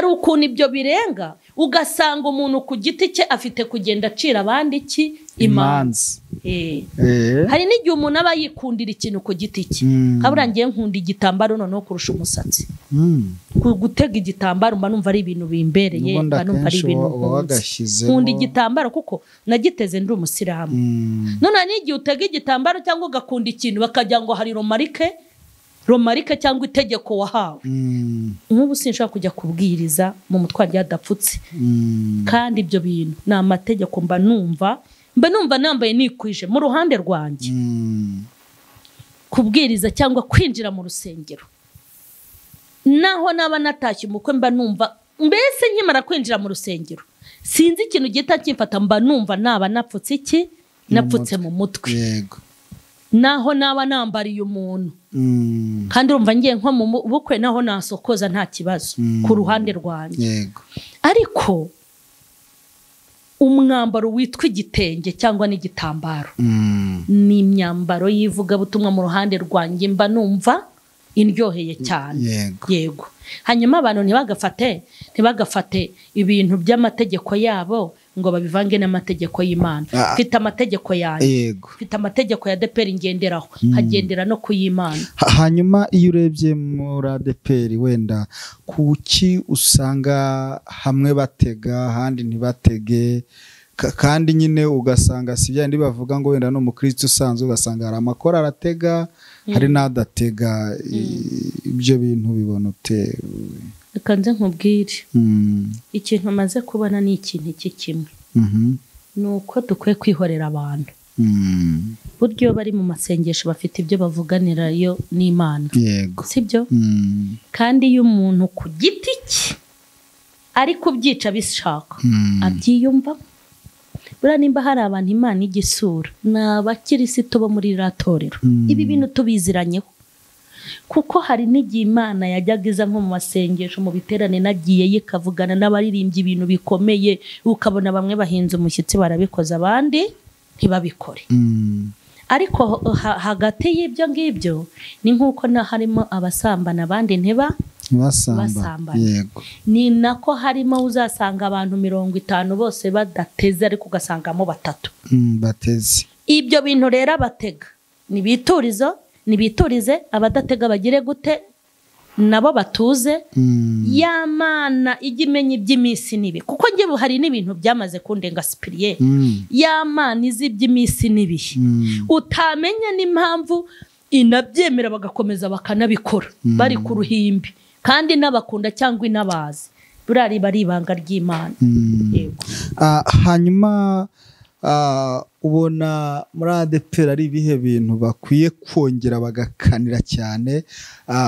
ukuntu ibyo birenga, ugasanga umuntu ku giti cye afite kugenda acira abandi iki imanza. Hari n'igihe umuntu aba yikundira ikintu ku giti cye. Kabura ngiye nkunda igitambaro noneho kurusha umusatsi. Gutega igitambaro mba numva ari ibintu bimbereye, mba numva ari ibintu nkunda igitambaro kuko nagiteze ndi umusilamu. None n'igihe utega igitambaro cyangwa ugakunda ikintu bakajya ngo hari romarike cyangwa itegeko wahawe. Nk'ubu sinshobora kujya kubwiriza mu mutwe wanjye hadapfutse. Kandi ibyo bintu ni amategeko, mba numva nambaye nikwije mu ruhande rwanjye. Kubwiriza cyangwa kwinjira mu rusengero, naho naba natashye umukwe, mba numva mbese nkimara kwinjira mu rusengero sinzi ikintu gihita kimfata, mba numva naba napfutse iki, napfutse mu mutwe. Yego. Naho naba nambariye umuntu, kandi urumva ngiye nko mu bukwe naho nasokoza nta kibazo ku ruhande rwanjye. Yego. Ariko umwambaro witwa igitenge cyangwa n'igitambaro ni imyambaro y'ivugabutumwa mu ruhande rwanjye, mba numva indyoheye cyane. Yego. Hanyuma abantu ntibagafate ibintu by'amategeko yabo ngo babivange n'amategeko y'Imana. Mfite amategeko yanjye, mfite amategeko ya ADEPR ngenderaho, hagendera no kuy'Imana. Hanyuma iyo urebye muri ADEPR wenda kuki usanga hamwe batega ahandi ntibatege, kandi nyine ugasanga si byandi bavuga ngo wenda no mukristo usanzwe, ugasanga hari amakora aratega hari n'adatega. Ibyo bintu bibona ute? Reka nze nkubwire, ikintu maze kubona ni ikintu iki kimwe, ni uko dukwiye kwihorera abantu. Buryo bari mu masengesho bafite ibyo bavuganirayo n'Imana. Yego. Sibyo? Kandi iyo umuntu ku giti cye ari kubyica bishaka, abyiyumva. Buriya nimba hari abantu Imana igisura, ni abakirisitu bo muri iriya torero. Ibi bintu tubiziranyeho. Kuko hari n'igihe Imana yajyaga iza nko mu masengesho mu biterane nagiye ikavugana n'abaririmbyi ibintu bikomeye, ukabona bamwe bahinze umushyitsi barabikoze abandi ntibabikore. Ariko hagati y'ibyo ngibyo ni nk'uko na harimo abasambana abandi ntibasambana. Yego. Ni nako harimo uzasanga abantu 50 bose badateze, ariko ugasangamo 3 bateze. Ibyo bintu rero abatega nibiturizo, nibiturize, abadatega bagire gute nabo batuze. Ya Mana ijya imenya iby'iminsi n'ibihe, kuko njye hari n'ibintu byamaze kundenga Cyprien. Ya Mana izi iby'iminsi n'ibihe, utamenya n'impamvu inabyemera bagakomeza bakanabikora bari ku ruhimbi, kandi n'abakunda cyangwa inabazi, buriya riba ari ibanga ry'Imana. Yego. Hanyuma ubona muri ADEPR ari ibihe bintu bakwiye kongera bagakanira cyane,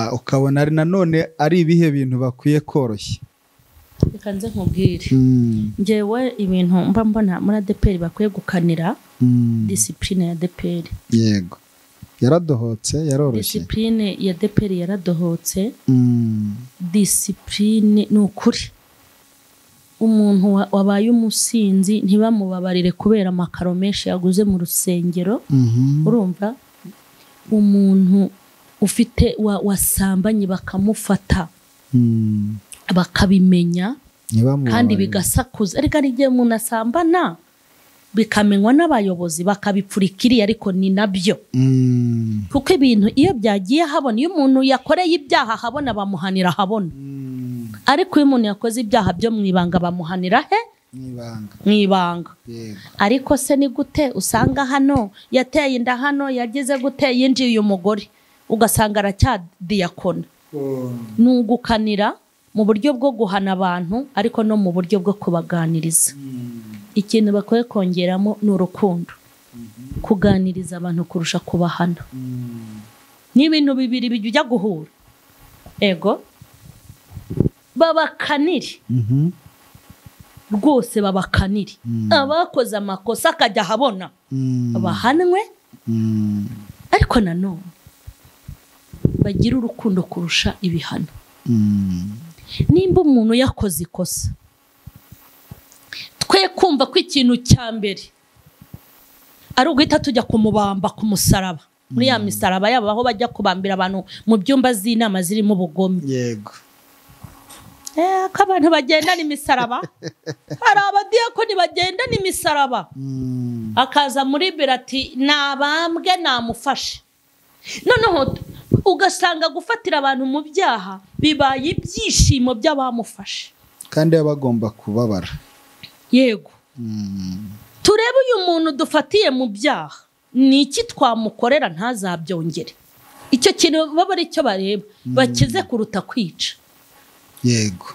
ukabona ari nanone ari ibihe bintu bakwiye koroshya? Reka nze nkubwire, njyewe ibintu mba mbona muri ADEPR bakwiye gukanira, discipline ya ADEPR. Yego, yaradohotse, yaroroshye. Discipline ya ADEPR yaradohotse. Discipline ni ukuri, umuntu wabaye umusinzi ntibamubabarire kubera amakaro menshi yaguze mu rusengero. Urumva, umuntu ufite wasambanye bakamufata bakabimenya kandi bigasakuza. Ariko ari igihe umuntu asambana bikamenywa n'abayobozi bakabipfurikiriye, ariko ni nabyo. Kuko ibintu iyo byagiye habona, iyo umuntu yakoreye ibyaha habona bamuhanira habona. Ariko iyo umuntu yakoze ibyaha byo mu ibanga bamuhanira he? Mu ibanga. Ariko se ni gute usanga hano yateye inda, hano yagize gute, yinjiye uyu mugore ugasanga aracyadiyakona. Ni ugukanira mu buryo bwo guhana abantu, ariko no mu buryo bwo kubaganiriza. Ikintu bakwiye kongeramo ni urukundo, kuganiriza abantu kurusha kubahana. Ni ibintu bibiri bijya guhura. Ego, babakanire rwose, babakanire. Abakoze amakosa akajya ahabona bahanwe, ariko nanone bagira urukundo kurusha ibihano. Nimba umuntu yakoze ikosa, twe kumva ko ikintu cya mbere ari uguhita tujya kumubamba ku musaraba, muri ya misaraba yabo aho bajya kubambira abantu mu byumba z'inama zirimo ubugome. Yego. Ko abantu bagendana imisaraba, hari abadiyakoni bagendana imisaraba, akaza muri biro ati nabambwe namufashe. Noneho ugasanga gufatira abantu mu byaha bibaye ibyishimo by'abamufashe, kandi bagomba kubabara. Yego. Turebe uyu muntu dufatiye mu byaha, ni iki twamukorera ntazabyongere? Icyo kintu baba ari cyo bareba, bakize kuruta kwica. Yego.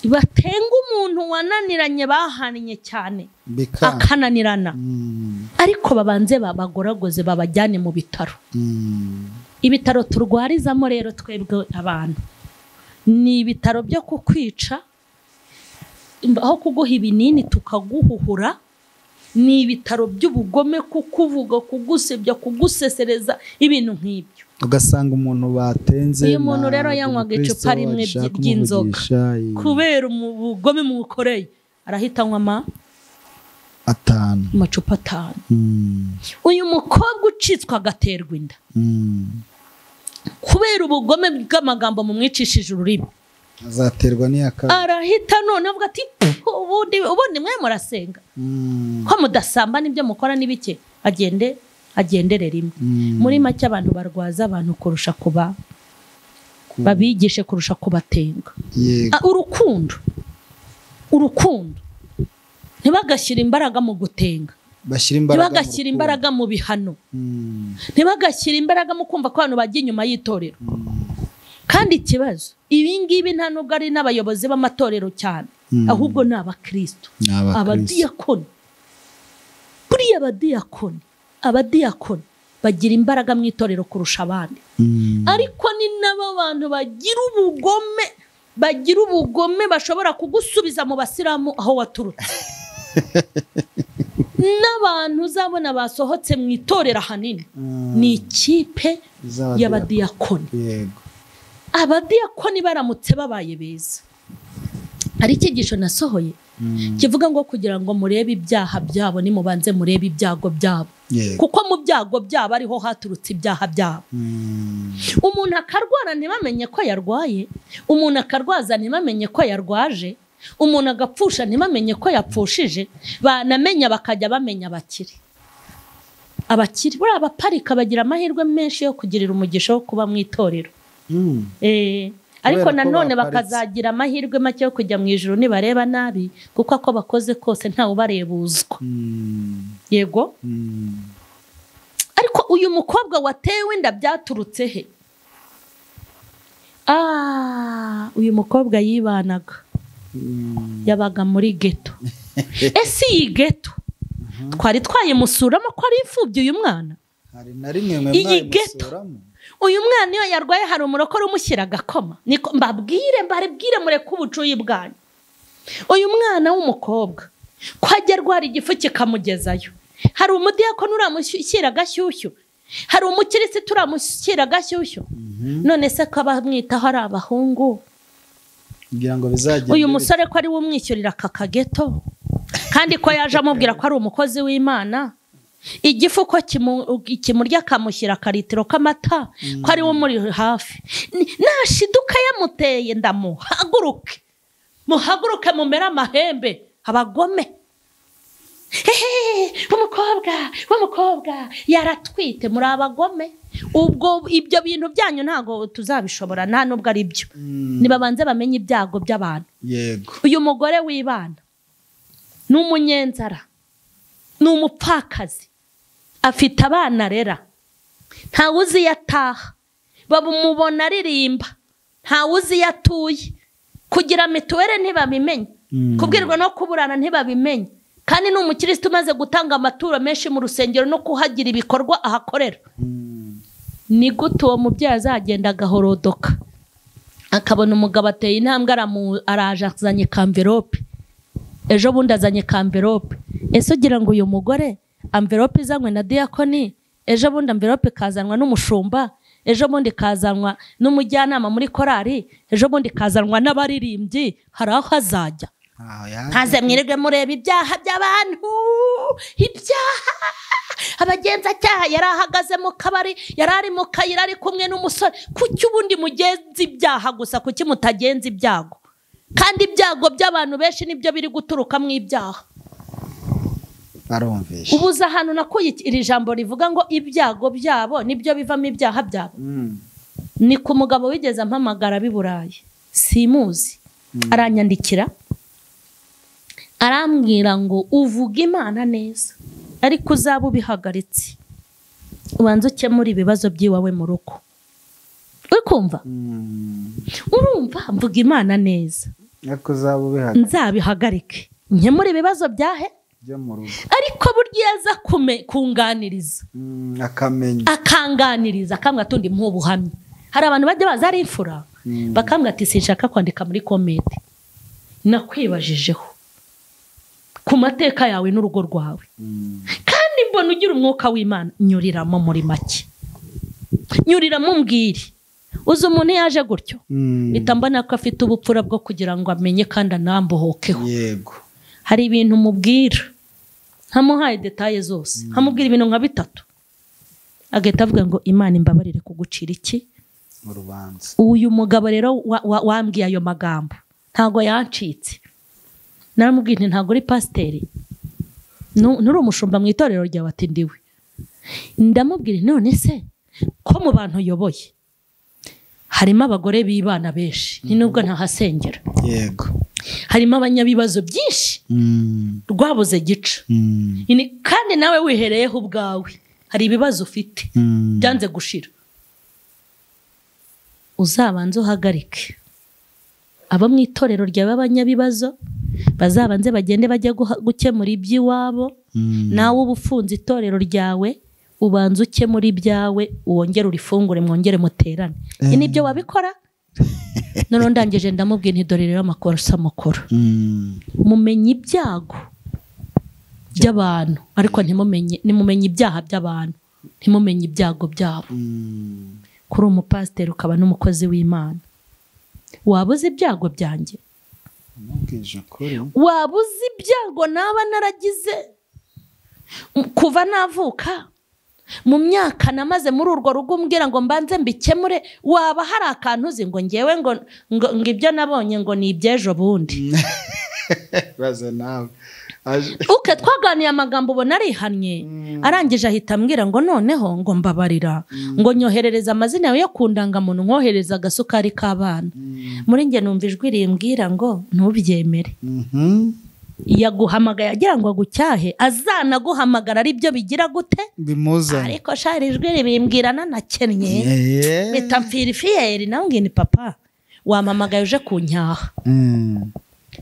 Batenga umuntu wananiranye bahannye cyane akananirana, ariko babanze babagoragoze babajyane mu bitaro. Ibitaro turwarizamo rero twebwe abantu ni ibitaro byo kukwica, aho kuguha ibinini tukaguhuhura. Ni ibitaro by'ubugome, kukuvuga, kugusebya, kugusesereza, ibintu nk'ibyo. Ugasanga umuntu batenze, uyu muntu rero yanywaga icupa rimwe ry'inzoga kubera ubugome mukoreye, arahita anywa amacupa 5. Uyu mukobwa ucitswe agaterwa inda kubera ubugome bw'amagambo mumwicishije ururimi, azaterwa n'iyaka, arahita none avuga ati ubundi mwe murasenga ko mudasamba n'ibyo mukora n'ibike, agende agendere rimwe. Muri make abantu barwaza abantu kurusha kuba babigishe kurusha kubatenga. Urukundo, urukundo, ntibagashyira imbaraga mu gutenga, ntibagashyira imbaraga mu bihano, ntibagashyira imbaraga mu kumva ko abantu bajya inyuma y'itorero. Kandi ikibazo ibi ngibi nta nubwo ari n'abayobozi b'amatorero cyane, ahubwo ni abakristo, abadiyakoni. Buriya abadiyakoni bagira imbaraga mu itorero kurusha abandi. Ariko ni nabo bantu bagira ubugome, bagira ubugome bashobora kugusubiza mu basilamu aho waturutse. N'abantu uzabona basohotse mu itorero ahanini ni ikipe y'abadiyakoni. Yego. Abadiyakoni baramutse babaye beza, ari icyigisho nasohoye Kivuga ngo kugira ngo murebe ibyaha byabo nimubanze murebe ibyago byabo. Kuko mu byago byabo ariho haturutse ibyaha byabo. Umuntu akarwara ntibamenye ko yarwaye, umuntu akarwaza ntibamenye ko yarwaje, umuntu agapfusha ntibamenye ko yapfushije, banamenya bakajya bamenya abakire. Abakire buriya abaparika bagira amahirwe menshi yo kugirira umugisha wo kuba mu itorero. Ariko nanone bakazagira amahirwe make yo kujya mu ijuru nibareba nabi, kuko ako bakoze kose ntawe ubarebuzwa. Yego. Ariko uyu mukobwa watewe inda byaturutse he? Uyu mukobwa yibanaga. Yabaga muri ghetto. Ese iyi ghetto twari twayimusuramo ko ari imfubyi uyu mwana? Hari na rimwe mwe mwayimusuramo. Uyu mwana iyo yarwaye hari umurokore umushyira agakoma. Niko mbabwire mbaribwire mureke ubucuyi bwanyu. Uyu mwana w'umukobwa ko ajya arwara igifu kikamugezayo, hari umudiyakoni uramushyira agashyushyu, hari umukirisitu uramushyira agashyushyu. None se ko abamwitaho ari abahungu? Kugira ngo bizagende. Uyu musore ko ari we umwishyurira aka kageto, kandi ko yaje amubwira ko ari umukozi w'Imana, igifu ko kimurya akamushyira akaritiro k'amata, ko ari we umuri hafi. Nashiduka yamuteye ndamuhaguruke, muhaguruke mumere amahembe abagome. Umukobwa yaratwite, muri abagome. Ubwo ibyo bintu byanyu ntago tuzabishobora, nta nubwo ari byo. Nibabanze bamenye ibyago by'abantu. Yego. Uyu mugore wibana ni umunyenzara, ni umupfakazi, afite abana arera, ntawe uzi iyo ataha, bamubona aririmba, ntawe uzi iyo atuye, kugira mituweli ntibabimenye, kubwirwa no kuburana ntibabimenye, kandi ni umukirisitu umaze gutanga amaturo menshi mu rusengero no kuhagira ibikorwa ahakorera. Ni gute uwo mubyeyi azagenda agahorodoka akabona umugabo ateye intambwe araje azanye kamverope, ejo bundi azanye kamverope. Ese ugira ngo uyu mugore amverope izanywe na diyakoni, ejo bundi amverope kazanwa n'umushumba, ejo bundi kazanwa n'umujyanama muri korari, ejo bundi kazanwa n'abaririmbyi, hari aho azajya? Ntaze mwirirwe mureba ibyaha by'abantu, ibyaha. Abagenzacyaha yari ahagaze mu kabari, yari ari mu kayira ari kumwe n'umusore. Kuki ubundi mugenza ibyaha gusa, kuki mutagenza ibyago? Kandi ibyago by'abantu benshi nibyo biri guturuka mu ibyaha. Barumvishe. Ubuza ahantu nakuye iri jambo rivuga ngo ibyago byabo nibyo bivamo ibyaha byabo. Ni ku mugabo wigeze ampamagara b'i Burayi, simuzi, aranyandikira arambwira ngo uvuga Imana neza, ariko uzaba ubihagaritse ubanze ukemura ibibazo by'iwawe mu rugo. Uri kumva? Urumva mvuga Imana neza, ariko uzaba ubihagarike, nzabihagarike nkemura ibibazo byahe byo mu rugo. Ariko burya aza kunganiriza, akamenya, akanganiriza akambwira ati ndi mpubuhamya. Hari abantu bajya baza ari imfura bakambwira ati sinshaka kwandika muri comment, nakwibajijeho ku mateka yawe n'urugo rwawe, kandi mbona ugira umwuka w'Imana, nyuriramo muri make, nyuriramo umbwire. Uzi umuntu yaje gutyo mpita mbona ko afite ubupfura bwo kugira ngo amenye kandi anambohokeho. Yego. Hari ibintu mubwira ntamuhaye detaye zose, nkamubwira ibintu nka bitatu, agahita avuga ngo Imana imbabarire kugucira iki urubanza. Uyu mugabo rero wambwiye ayo magambo ntago yancitse. Naramubwiye nti ntago uri pasiteri, nturi umushumba mu itorero ryawe, ati ndiwe. Ndamubwira none se ko mu bantu uyoboye harimo abagore bibana benshi, ni nubwo ntahasengera. Yego. Harimo abanyabibazo byinshi rwabuze gica, kandi nawe wihereyeho ubwawe hari ibibazo ufite byanze gushira. Uzabanze uhagarike abo mu itorero ryawe b'abanyabibazo, bazabanze bagende bajya gukemura iby'iwabo, nawe uba ufunze itorero ryawe ubanze ukemura ibyawe, wongere urifungure, mwongere muterane. Nibyo wabikora? None ndangije ndamubwira nti dore rero amakosa mukora, mumenye ibyago by'abantu ariko ntimumenye, nimumenye ibyaha by'abantu ntimumenye ibyago byabo. Kuri umupasiteri ukaba n'umukozi w'Imana, wabuze ibyago byanjye? Waba uzi ibyago naba naragize kuva navuka mu myaka namaze muri urwo rugo umbwira ngo mbanze mbikemure, waba hari akantu uzi ngo ngewe ngo ngo ibyo nabonye ngo ni iby'ejo bundi. Baze nawe. Uke twaganiye amagambo ubona arihannye, arangije ahita ambwira ngo noneho ngo mbabarira, ngo nyoherereza amazina yawe yo ku ndangamuntu, nkohereza agasukari k'abana. Muri nge numva ijwi rimbwira ngo ntubyemere. Yaguhamagaye agira ngo agucyahe, azanaguhamagara ari byo bigira gute bimuzanye. Ariko shari ijwi ribimbwira nanakennye, mpita mfira ifiyeri nawe ngi ni papa wampamagaye uje kunyaha.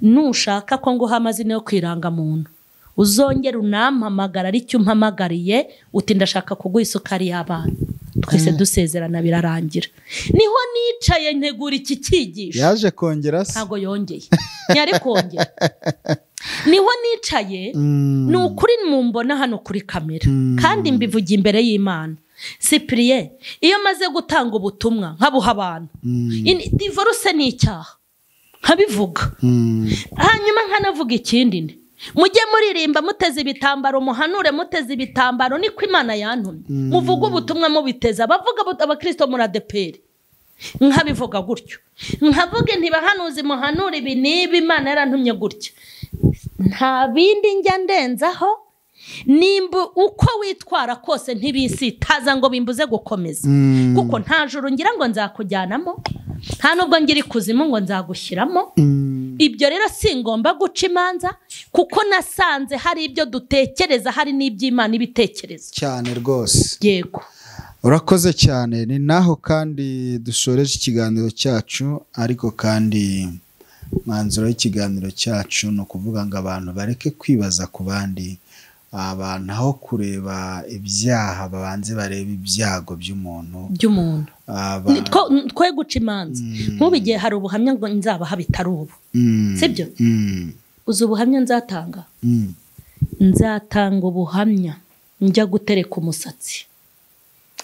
Nushaka ko nguha amazina yo kwirangamuntu uzongera unampamagara aricyo umpamagariye uti ndashaka kuguha isukari y'abana. Twese dusezerana birarangira. Niho nicaye ntegura iki cyigisho. Yaje kongera se? Ntago yongeye, ntiyari kongera. Niho nicaye, ni ukuri mumbona hano kuri kamera, kandi mbivuga imbere y'Imana. Cyprien, iyo maze gutanga ubutumwa nkabuha abantu, divorce ni icyaha nkabivuga, hanyuma nkanavuga ikindi nti mujye muririmba muteze ibitambaro, muhanure muteze ibitambaro, niko Imana yantumye. Muvuge ubutumwa mubiteza, abavuga abakristo muri ADEPR nkabivuga gutyo, nkavuga ntibahanuzi muhanure ibi niba Imana yarantumye gutyo. Nta bindi njya ndenzaho, nimba uko witwara kose ntibisitaza ngo bimbuze gukomeza, kuko nta juru ngira ngo nzakujyanamo, nta nubwo ngira ikuzimu ngo nzagushyiramo. Ibyo rero singomba guca imanza, kuko nasanze hari ibyo dutekereza hari n'iby'Imana ibitekereza cyane rwose. Yego, urakoze cyane. Ni naho kandi dushoreje ikiganiro cyacu, ariko kandi mwanzuro w'ikiganiro cyacu ni ukuvuga ngo abantu bareke kwibaza ku bandi, abantu aho kureba ibyaha babanze barebe ibyago by'umuntu. Twe guca imanza. Nk'ubu igihe hari ubuhamya ngo nzabaha bitari ubu, sibyo? Uzi ubuhamya nzatanga? Nzatanga ubuhamya njya gutereka umusatsi,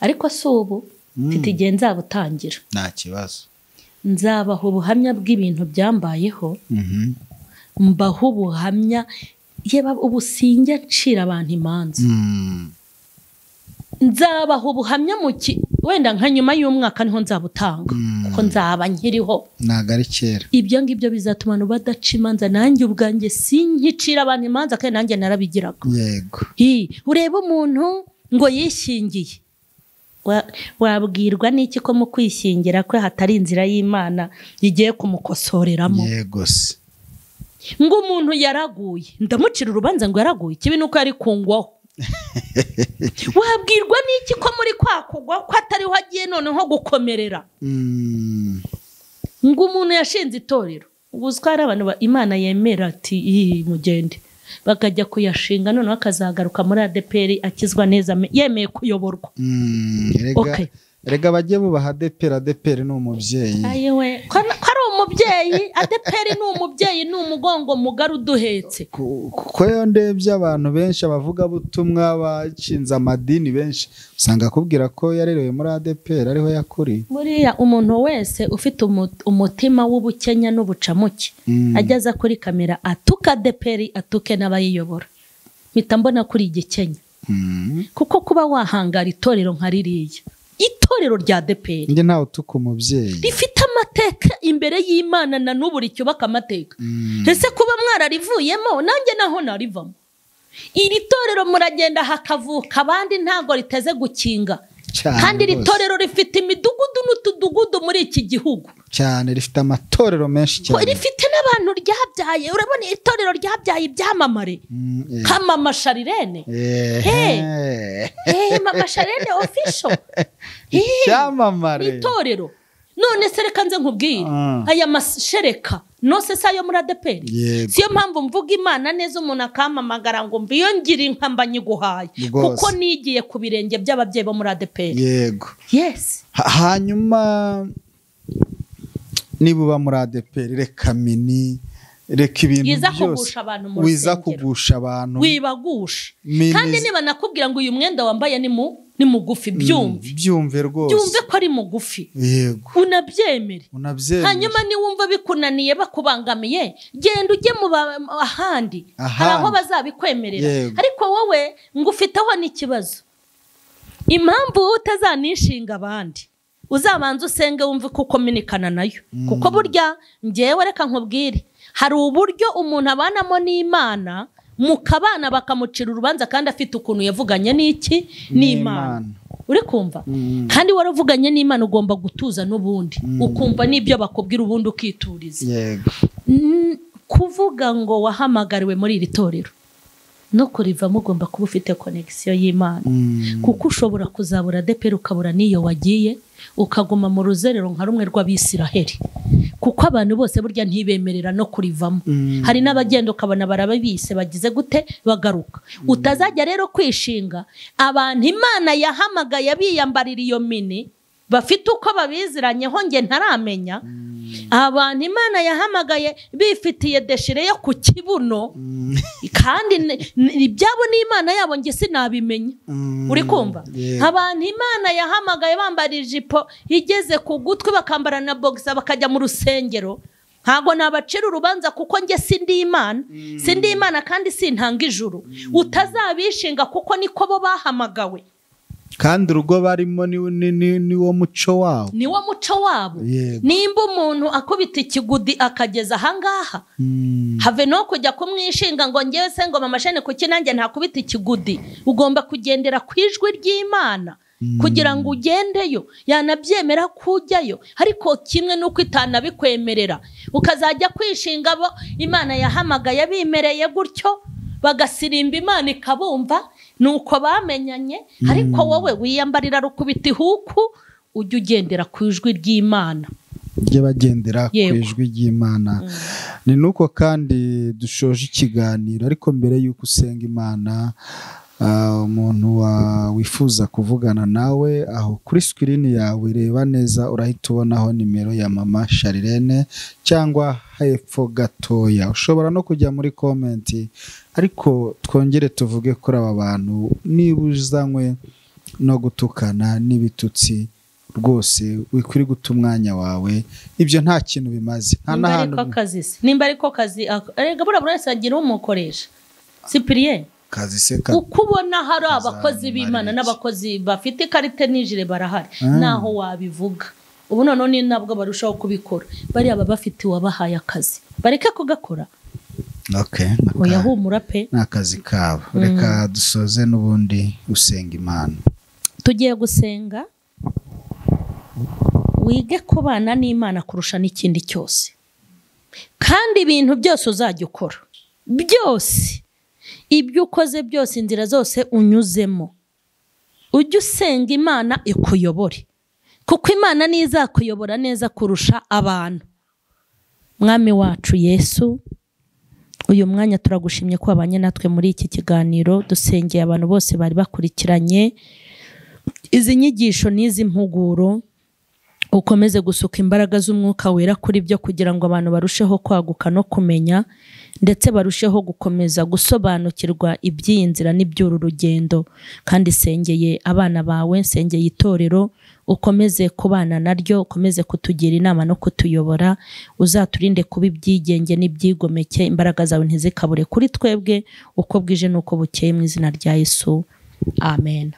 ariko si ubu, mfite igihe nzabutangira. Nta kibazo. Nzabaha ubuhamya bw'ibintu byambayeho, mbaho ubuhamya yeba ubu sinjya ncira abantu imanza. Nzabaha ubuhamya wenda nka nyuma y'umwaka niho nzabutanga, kuko nzaba nkiriho. Ntago ari kera. Ibyo ngibyo bizatuma abantu badaca imanza, nanjye ubwanjye sinkicira abantu imanza kandi nanjye narabigiraga. Yego. Ureba umuntu ngo yishingiye, wabwirwa n'iki ko mu kwishingira kwe hatari inzira y'Imana igiye kumukosoreramo? Yego se. Ngo umuntu yaraguye, ndamucira urubanza ngo yaraguye, kibi nuko yari kungwaho. Wabwirwa n'iki ko muri kwa kugwa ko atariho agiye noneho gukomerera? Ngo umuntu yashinze itorero, ubuzwa ari abantu Imana yemera ati mugende, bakajya kuyashinga noneho akazagaruka muri ADEPR akizwa neza yemeye kuyoborwa. Erega bajye bubaha ADEPR. ADEPR ni umubyeyi. Ayewe, ko ari umubyeyi. ADEPR ni umubyeyi, ni umugongo mugari uduhetse. Kuko yo ndebye abantu benshi abavuga butumwa bacinze amadini benshi usanga akubwira ko yarerewe muri ADEPR ariho yakuriye. Buriya umuntu wese ufite umutima w'ubukenya n'ubucamuke ajyaza kuri kamera atuka ADEPR, atuke n'abayiyobora, mpita mbona kuri igikenya. Kuko kuba wahangara itorero nka ririya, itorero rya ADEPR, njye ntawe utuka umubyeyi, rifite amateka imbere y'Imana na n'ubu ricyubaka amateka. Ese kuba mwararivuyemo nanjye naho narivamo. Iri torero muragenda hakavuka abandi, ntago riteze gukinga. Kandi iri torero rifite imidugudu n'utudugudu muri iki gihugu cyane, rifite amatorero menshi cyane, rifite n'abantu ryabyaye. Urabona itorero ryabyaye ibyamamare nka Mama Sharirene. Mama Sharirene official icyamamare itorero. None se reka nze nkubwire, aya mashereka nose se ayo muri ADEPR, siyo mpamvu mvuga Imana neza umuntu akampamagara ngo mbiyo ngira inka mba nyiguhaye, kuko nigiye ku birenge by'ababyeyi bo muri ADEPR. Yego. Yes. Hanyuma niba uba muri ADEPR, reka mini, reka ibintu byose wiza kugusha abantu, wibagusha. Kandi niba nakubwira ngo uyu mwenda wambaye ni mu Ni mugufi, byumve. Byumve rwose. Byumve ko ari mugufi. Yego. Unabyemere. Hanyuma niwumva bikunaniye bakubangamiye, genda ujye mu ahandi. Hari aho bazabikwemerera. Ariko wowe ngufiteho n'ikibazo. Impamvu utazanishinga abandi, uzabanza usenge wumve ko ukominikana nayo. Kuko burya njyewe reka nkubwire, hari uburyo umuntu abanamo n'Imana, mukabana bakamucira urubanza kandi afite ukuntu yavuganye n'iki n'Imana. Uri kumva? Kandi waravuganye n'Imana ugomba gutuza n'ubundi, ukumva n'ibyo bakubwira ubundi ukituriza. Yego. Kuvuga ngo wahamagariwe muri iri torero no kurivamo ugomba kuba ufite connection y'Imana. Kuko ushobora kuzabura ADEPR ukabura n'iyo wagiye, ukaguma mu ruzerero nka rumwe rw'Abisiraheli. Kuko abantu bose burya ntibemerera no kurivamo. Hari n'abagenda ukabona barababise bagize gute bagaruka. Utazajya rero kwishinga abantu Imana yahamagaye biyambarira iyo mini bafite uko babiziranyeho nge ntaramenya. Abantu Imana yahamagaye bifitiye deshire yo ku kibuno, kandi ibyabo n'Imana yabo nge sinabimenya. Uri kumva? Abantu Imana yahamagaye bambara ijipo igeze ku gutwi bakambara na boxer bakajya mu rusengero, ntago nabacira urubanza kuko nge sindi Imana. Sindi Imana kandi sintanga ijuru. Utazabishinga kuko niko bo bahamagawe. Kandi urugo barimo ni wo muco wabo. Ni wo muco wabo. Nimba umuntu akubita ikigudi akageza ahangaha, have no kujya kumwishinga ngo ngewe se ngo mama Shene kuki nanjye ntakubita ikigudi. Ugomba kugendera ku ijwi ry'Imana kugira ngo ugendeyo, yanabyemera kujyayo. Ariko kimwe nuko itanabikwemerera ukazajya kwishinga bo Imana yahamagaye bimereye gutyo, bagasirimba Imana ikabumva nuko bamenyanye. Ariko wowe wiyambarira rukubita ihuku, ujye ugendera ku ijwi ry'Imana. Ujye bagendera ku ijwi ry'Imana. Ni nuko kandi dushoje ikiganiro, ariko mbere yuko usenga Imana, umuntu wifuza kuvugana nawe aho kuri screen yawe reba neza, urahita ubonaho nimero ya mama Charlene cyangwa hepfo gatoya. Ushobora no kujya muri comment, ariko twongere tuvuge kuri aba bantu, niba uzanywe no gutukana n'ibitutsi rwose wikwiri guta umwanya wawe, ibyo nta kintu bimaze. Nta n'ahantu nimba ariko kazi erega buriya buri wese agira umukoresha. Cyprien uko ubona hari abakozi b'Imana n'abakozi bafite ikarite n'ijire barahari, naho wabivuga ubu none ni nabwo barushaho kubikora. Bariya baba bafite uwabahaye akazi, bareke kugakora. Okay, oya humura pe, n'akazi kabo. Reka dusoze n'ubundi usenga Imana. Tugiye gusenga, wige kubana n'Imana kurusha n'ikindi cyose, kandi ibintu byose uzajya ukora byose, ibyo ukoze byose, inzira zose unyuzemo, ujye usenga Imana ikuyobore, kuko Imana niyo izakuyobora neza kurusha abantu. Mwami wacu Yesu, uyu mwanya turagushimye ko wabanye natwe muri iki kiganiro. Dusengeye abantu bose bari bakurikiranye izi nyigisho n'izi mpuguro, ukomeze gusuka imbaraga z'umwuka wera kuri byo, kugira ngo abantu barusheho kwaguka no kumenya, ndetse barusheho gukomeza gusobanukirwa iby'iyi nzira n'iby'uru rugendo. Kandi sengeye abana bawe, sengeye itorero, ukomeze kubana naryo, ukomeze kutugira inama no kutuyobora. Uzaturinde kuba ibyigenge n'ibyigomeke, imbaraga zawe ntizikabure kuri twebwe uko bwije n'uko bukeye, mu izina rya Yesu, amen.